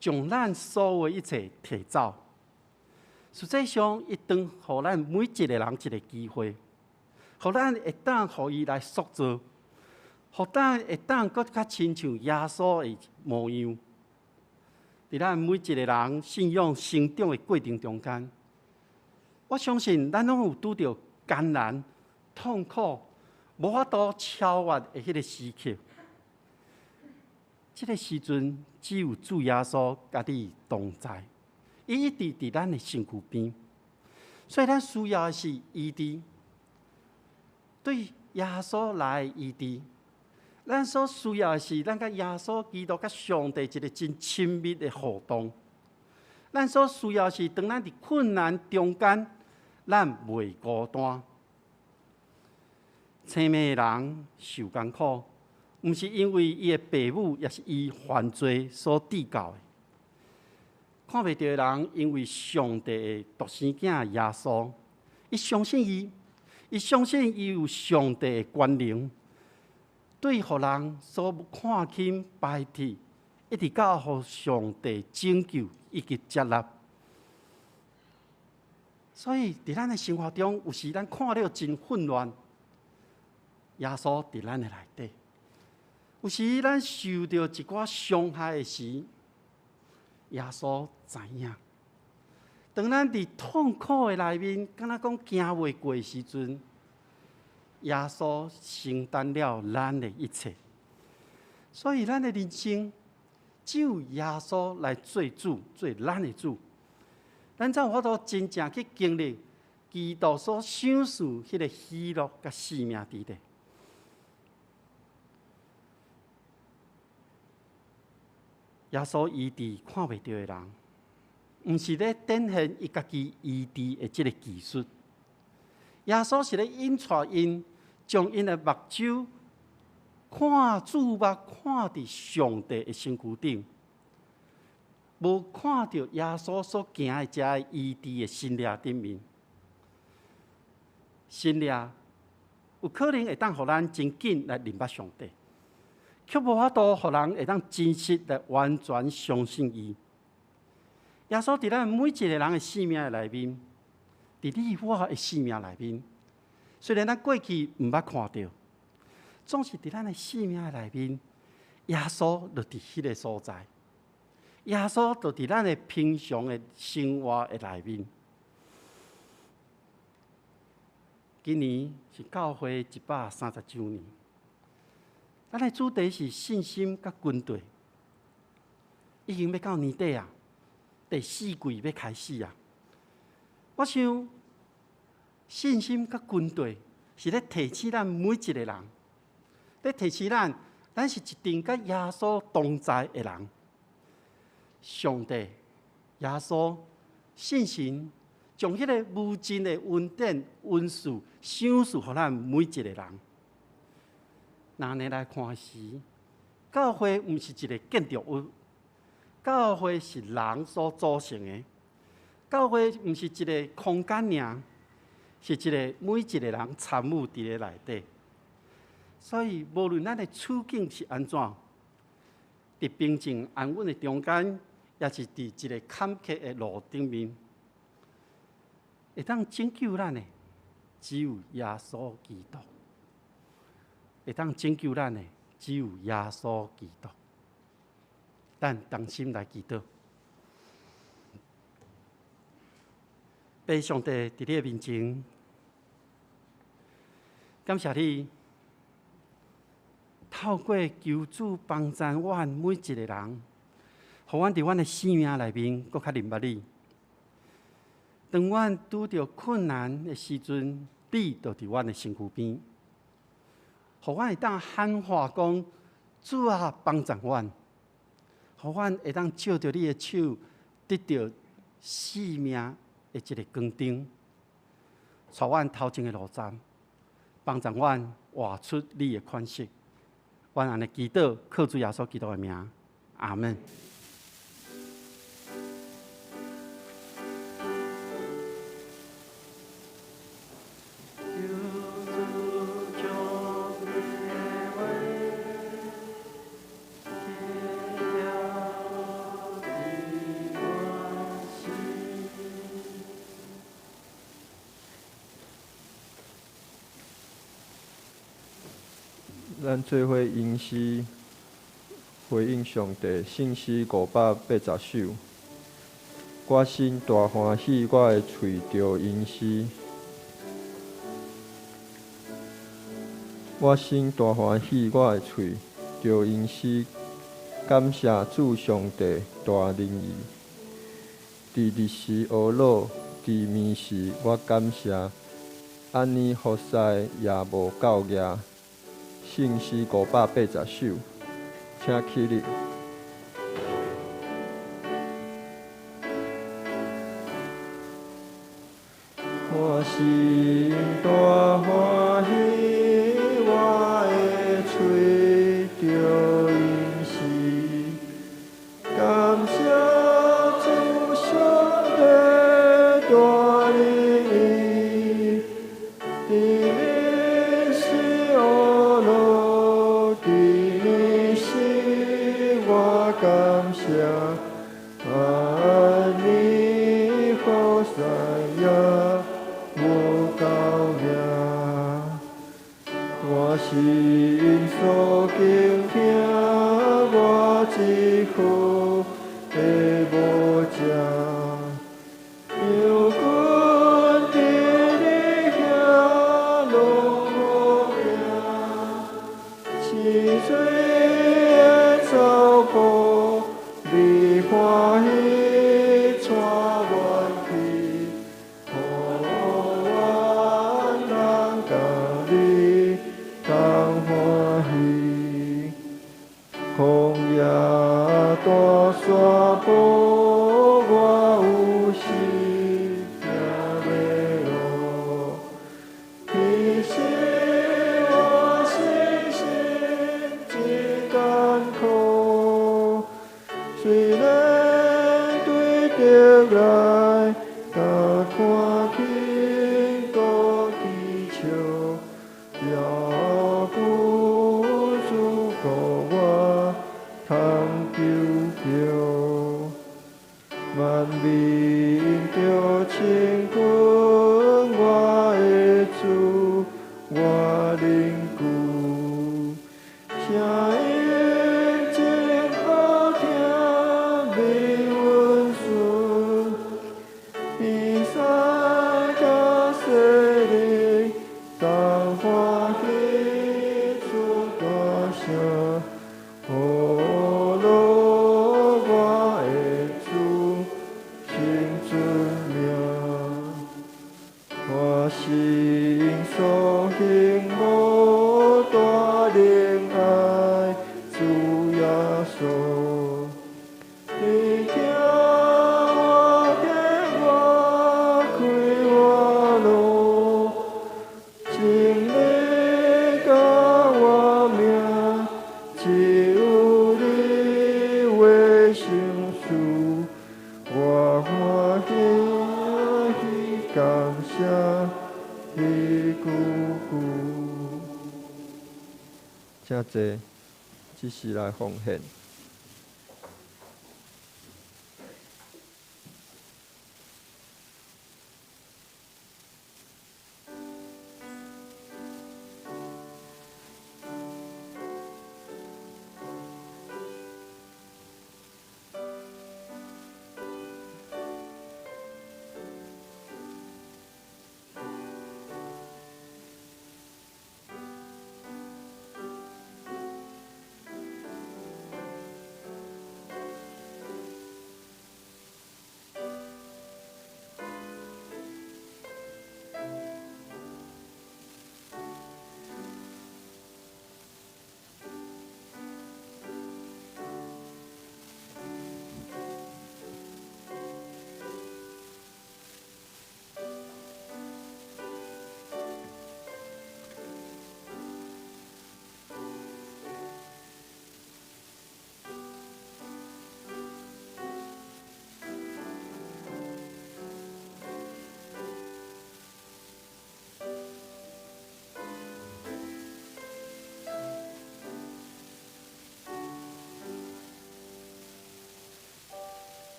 將咱所有的一切提走。實際上，伊當予咱每一个人一个機會，予咱會當予伊來塑造，予咱會當閣較親像耶穌的模樣。佇咱每一个人信仰成長的過程中間，我相信咱攏有拄著艱難、痛苦、無法度超越的彼个時刻。這个時陣，只有主耶穌佮你同在，伊一直佇咱的身軀邊。所以，咱需要的是醫治，對耶穌來醫治。咱所需要的是，咱佮耶穌基督佮上帝一个真親密的互動。咱所需要的是，當咱佇困難中間，咱袂孤單。青盲的人受艱苦，毋是因為伊的父母，抑是伊犯罪所致到的。看袂著的人，因為上帝的獨生囝耶穌，伊相信伊，伊相信伊有上帝的權能。對予人所看輕排斥，一直到予上帝拯救以及接納。所以，佇咱的生活中，有時咱看了真混亂。耶穌佇咱的內底，有時咱受著一寡傷害的時，耶穌知影。當咱佇痛苦的內面，敢若講行袂過的時陣，耶穌承擔了咱的一切。所以，咱的人生只有耶穌來做主，做咱的主。咱才有法度真正去經歷基督所賞賜彼个喜樂佮生命佇咧。耶穌醫治看袂著的人，毋是咧展現伊家己醫治的這个技術。耶穌是咧引帶𪜶，將𪜶的目睭看注目看佇上帝的身軀頂，無看著耶穌所行的這个醫治的神跡頂面。神跡有可能會當予咱真緊來認捌上帝，卻無法度予人會當真實來完全相信伊。耶穌佇咱每一个人的生命的內面，佇你我的生命內面，雖然咱過去毋捌看著，總是佇咱的生命的內面，耶穌就佇彼个所在，耶穌就佇咱的平常的生活的內面。今年是教會130週年，咱的主題是信心佮軍隊，已經欲到年底啊，第四季欲開始啊。我想信心佮軍隊是咧提醒咱每一個人，咧提醒咱，咱是一定佮耶穌同在的人。上帝、耶穌、聖神，將彼个無盡的恩典、恩賜賞賜予咱每一個人。若按呢來看時，教會毋是一個建築物，教會是人所組成的。教會毋是一個空間爾，是一個每一個人參與佇咧內底。所以，無論咱的處境是按怎，佇平靜安穩的中間，抑是佇一個坎坷的路頂面，會當拯救咱的，只有耶穌基督。會當拯救咱的，只有耶穌基督。咱同心來祈禱，父上帝佇你的面前，感謝你透過求主幫助阮每一個人，予阮佇阮的生命內面閣較認捌你。當阮拄著困難的時陣，你就佇阮的身軀邊，予阮會當喊話講：主啊，幫助阮！予阮會當藉著你的手，得著生命的這個光燈，帶阮頭前的路站，幫助阮活出你的款式。阮按呢祈禱，靠主耶穌基督的名，阿門。咱做伙吟詩回應上帝，聖詩580首。我心大歡喜，我的喙著吟詩。我心大歡喜，我的喙著吟詩，感謝主上帝大仁義。佇日時懊惱，佇暝時我感謝，按呢服侍也無夠額。聖詩580首，請起立。我心大歡喜，我的喙著吟詩，感謝主上帝大仁義，佇日時懊惱，謝，按你好善也無夠命。我心所傾聽，我一好的無價。有阮佇你遐攏無驚，溪水的草埔，你歡喜帶阮去，予阮通佮你同歡喜。曠野大山坡，我有時行迷路，彼時我深深真艱苦，雖然對敵來共看輕閣恥笑，猶舊主顧我通救救。萬民著親近我的主，我靈久。聲音真好聽，美溫順，天山佮世靈同歡喜出大聲，呼嚕我的主，請尊名。我心所幸無大憐愛主耶穌，你聽我的我開我路，請你教我命，只有你話成事，我歡喜去感謝彼久久。請坐，這時來奉獻。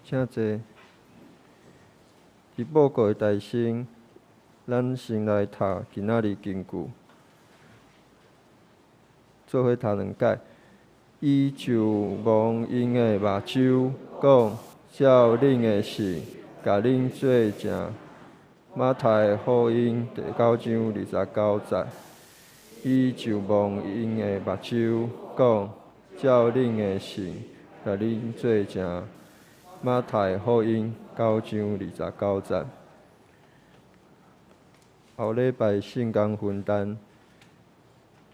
請坐。佇報告的大先，咱先來讀今仔日經句，做伙讀兩擺。伊就摸𪜶的目睭，講：照恁的信，共恁做成。馬太福音第九章二十九節。伊就摸𪜶的目睭，講：照恁的信，共恁做成。馬太福音九章二十九節。後禮拜聖工分擔，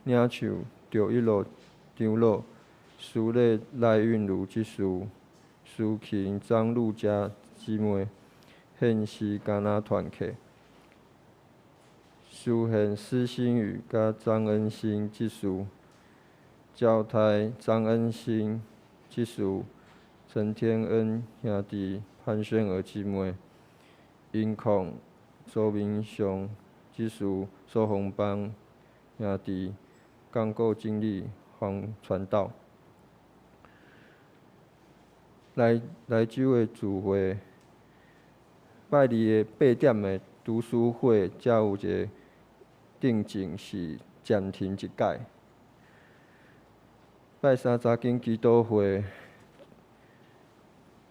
領袖趙一樂長老，司禮賴韻如執事，司琴張露佳姊妹，獻詩迦拿團契，司獻施新宇佮張恩馨執事，教台張恩馨執事，陳天恩兄弟潘宣娥姊妹，音控周明雄執事，蘇宏邦兄弟，鋼構經理黃傳道。來來州的聚會，拜二的八點的讀書會，才有一个定情是暫停一擺。拜三查經祈禱會，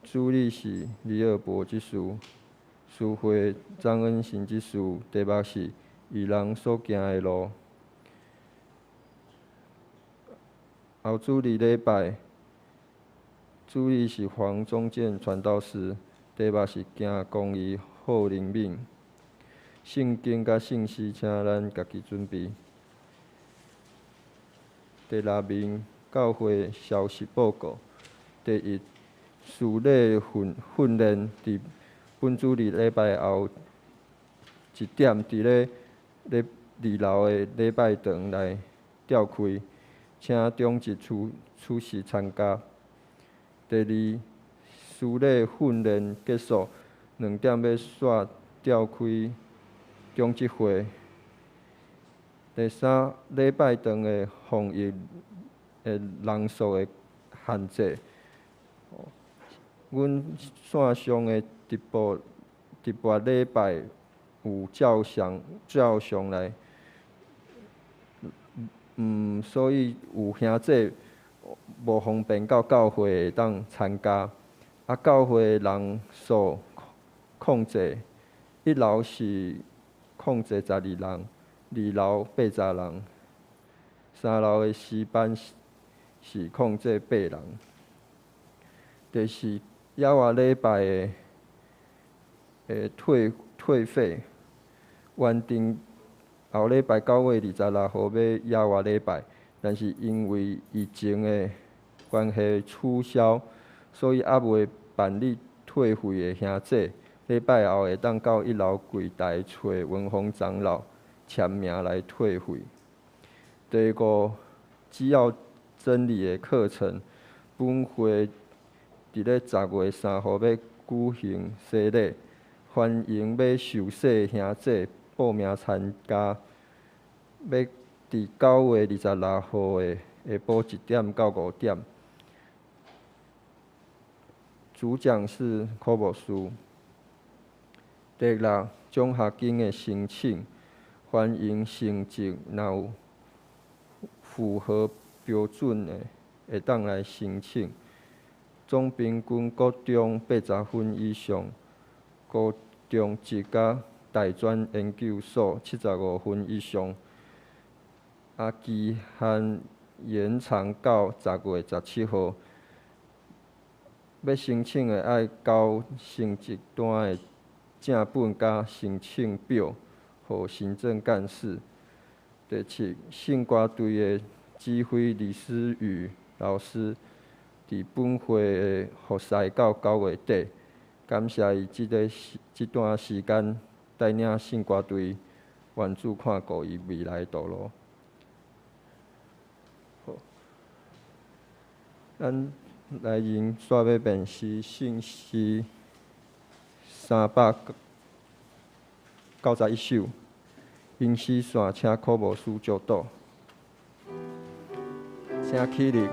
主理是李爾博執事，司會張恩行執事，題目是義人所行的路。後主日禮拜，主理是黃宗健傳道師，題目是行公義好憐憫。聖經佮聖詩，請咱家己準備。第六面教會消息報告。第一，司禮訓訓練佇本主日禮拜後一點，佇咧咧二樓的禮拜堂來召開，請長執出出席參加。第二，司禮訓練結束，2點欲煞召開長執會。第三，禮拜堂的防疫的人數的限制。阮線上的直播直播禮拜有照常照常來，所以有兄弟無方便到教會會當參加。啊，教會人數控制，一樓是控制12人，二樓80人，三樓的詩班是控制八人。第四，猶仔禮拜的的退退費，原定後禮拜9月26號欲猶仔禮拜，但是因為疫情的關係取消，所以猶未辦理退費的兄弟，禮拜後會當到一樓櫃台揣文峰長老簽名來退費。第五，只要真理的課程，本會佇咧10月3號欲舉行洗禮，歡迎欲受洗的兄弟報名參加。欲佇9月26號的下晡1點到5點。主講是柯牧師。第六，獎學金的申請，歡迎成績若有符合標準的，會當來申請。總平均國中80分以上，高中職佮大專研究所75分以上。啊，期限延長到10月17號。欲申請的愛交成績單的正本佮申請表，予行政幹事。第七，聖歌隊的指揮李思雨老師，佇本會的服侍到9月底，感謝伊這个時這段時間帶領聖歌隊，願主看顧伊未來道路。好，咱來人煞欲辨詩聖詩391首，吟詩線請柯牧師祝禱，請起立。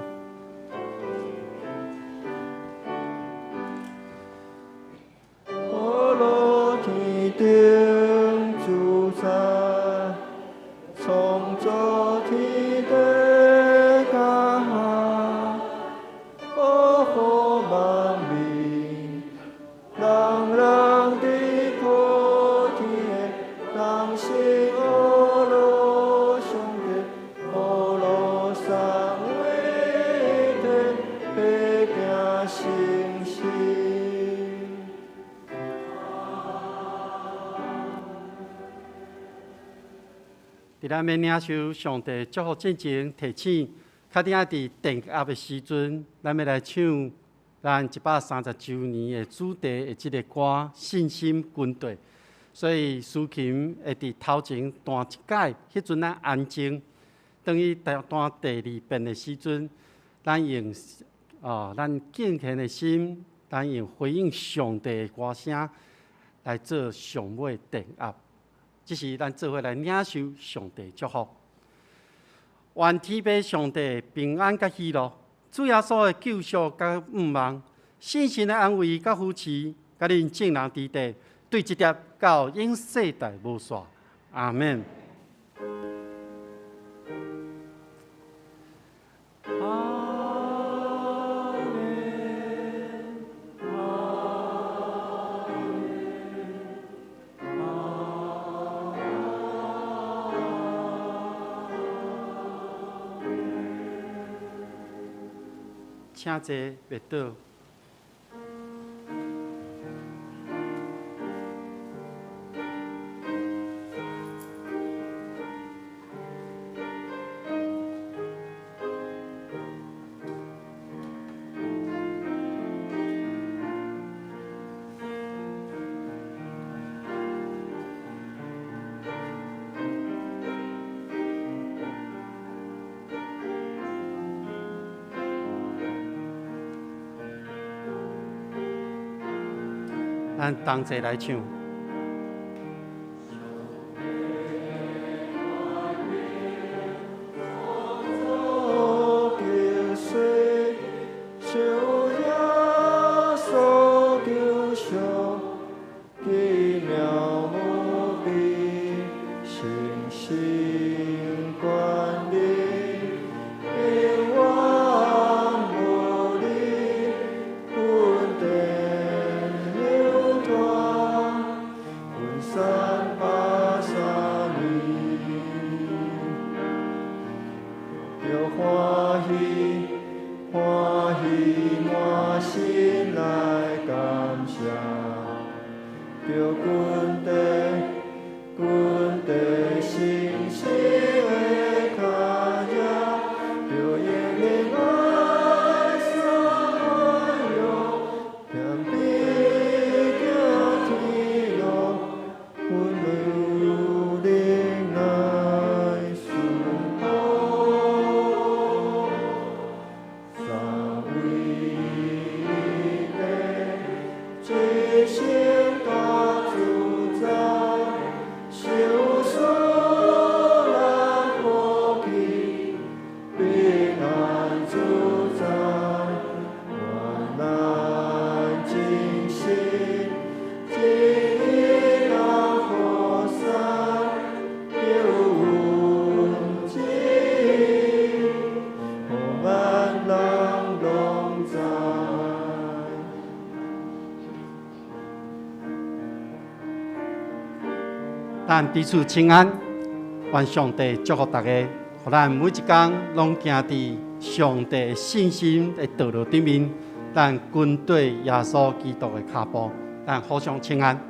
咱欲領受上帝祝福進前，提醒，較定愛佇奠樂的時陣，咱欲來唱咱130週年的主題的這个歌《信心軍隊》。所以司琴會佇頭前彈一擺，彼陣咱安靜。當伊彈第二遍的時陣，咱用咱敬虔的心，咱用回應上帝的歌聲來做上尾奠樂。這是咱做伙來領受上帝祝福。願天父上帝平安佮喜樂，主耶穌的救贖佮盼望，聖神的安慰佮扶持，佮恁眾人佇底，對這粒到永世代無煞。阿們。請坐，袂倒。咱同齊來唱。咱彼此請安，願上帝祝福大家，予咱每一工攏行佇上帝信心的道路頂面，咱跟隨耶穌基督的跤步，咱互相請安。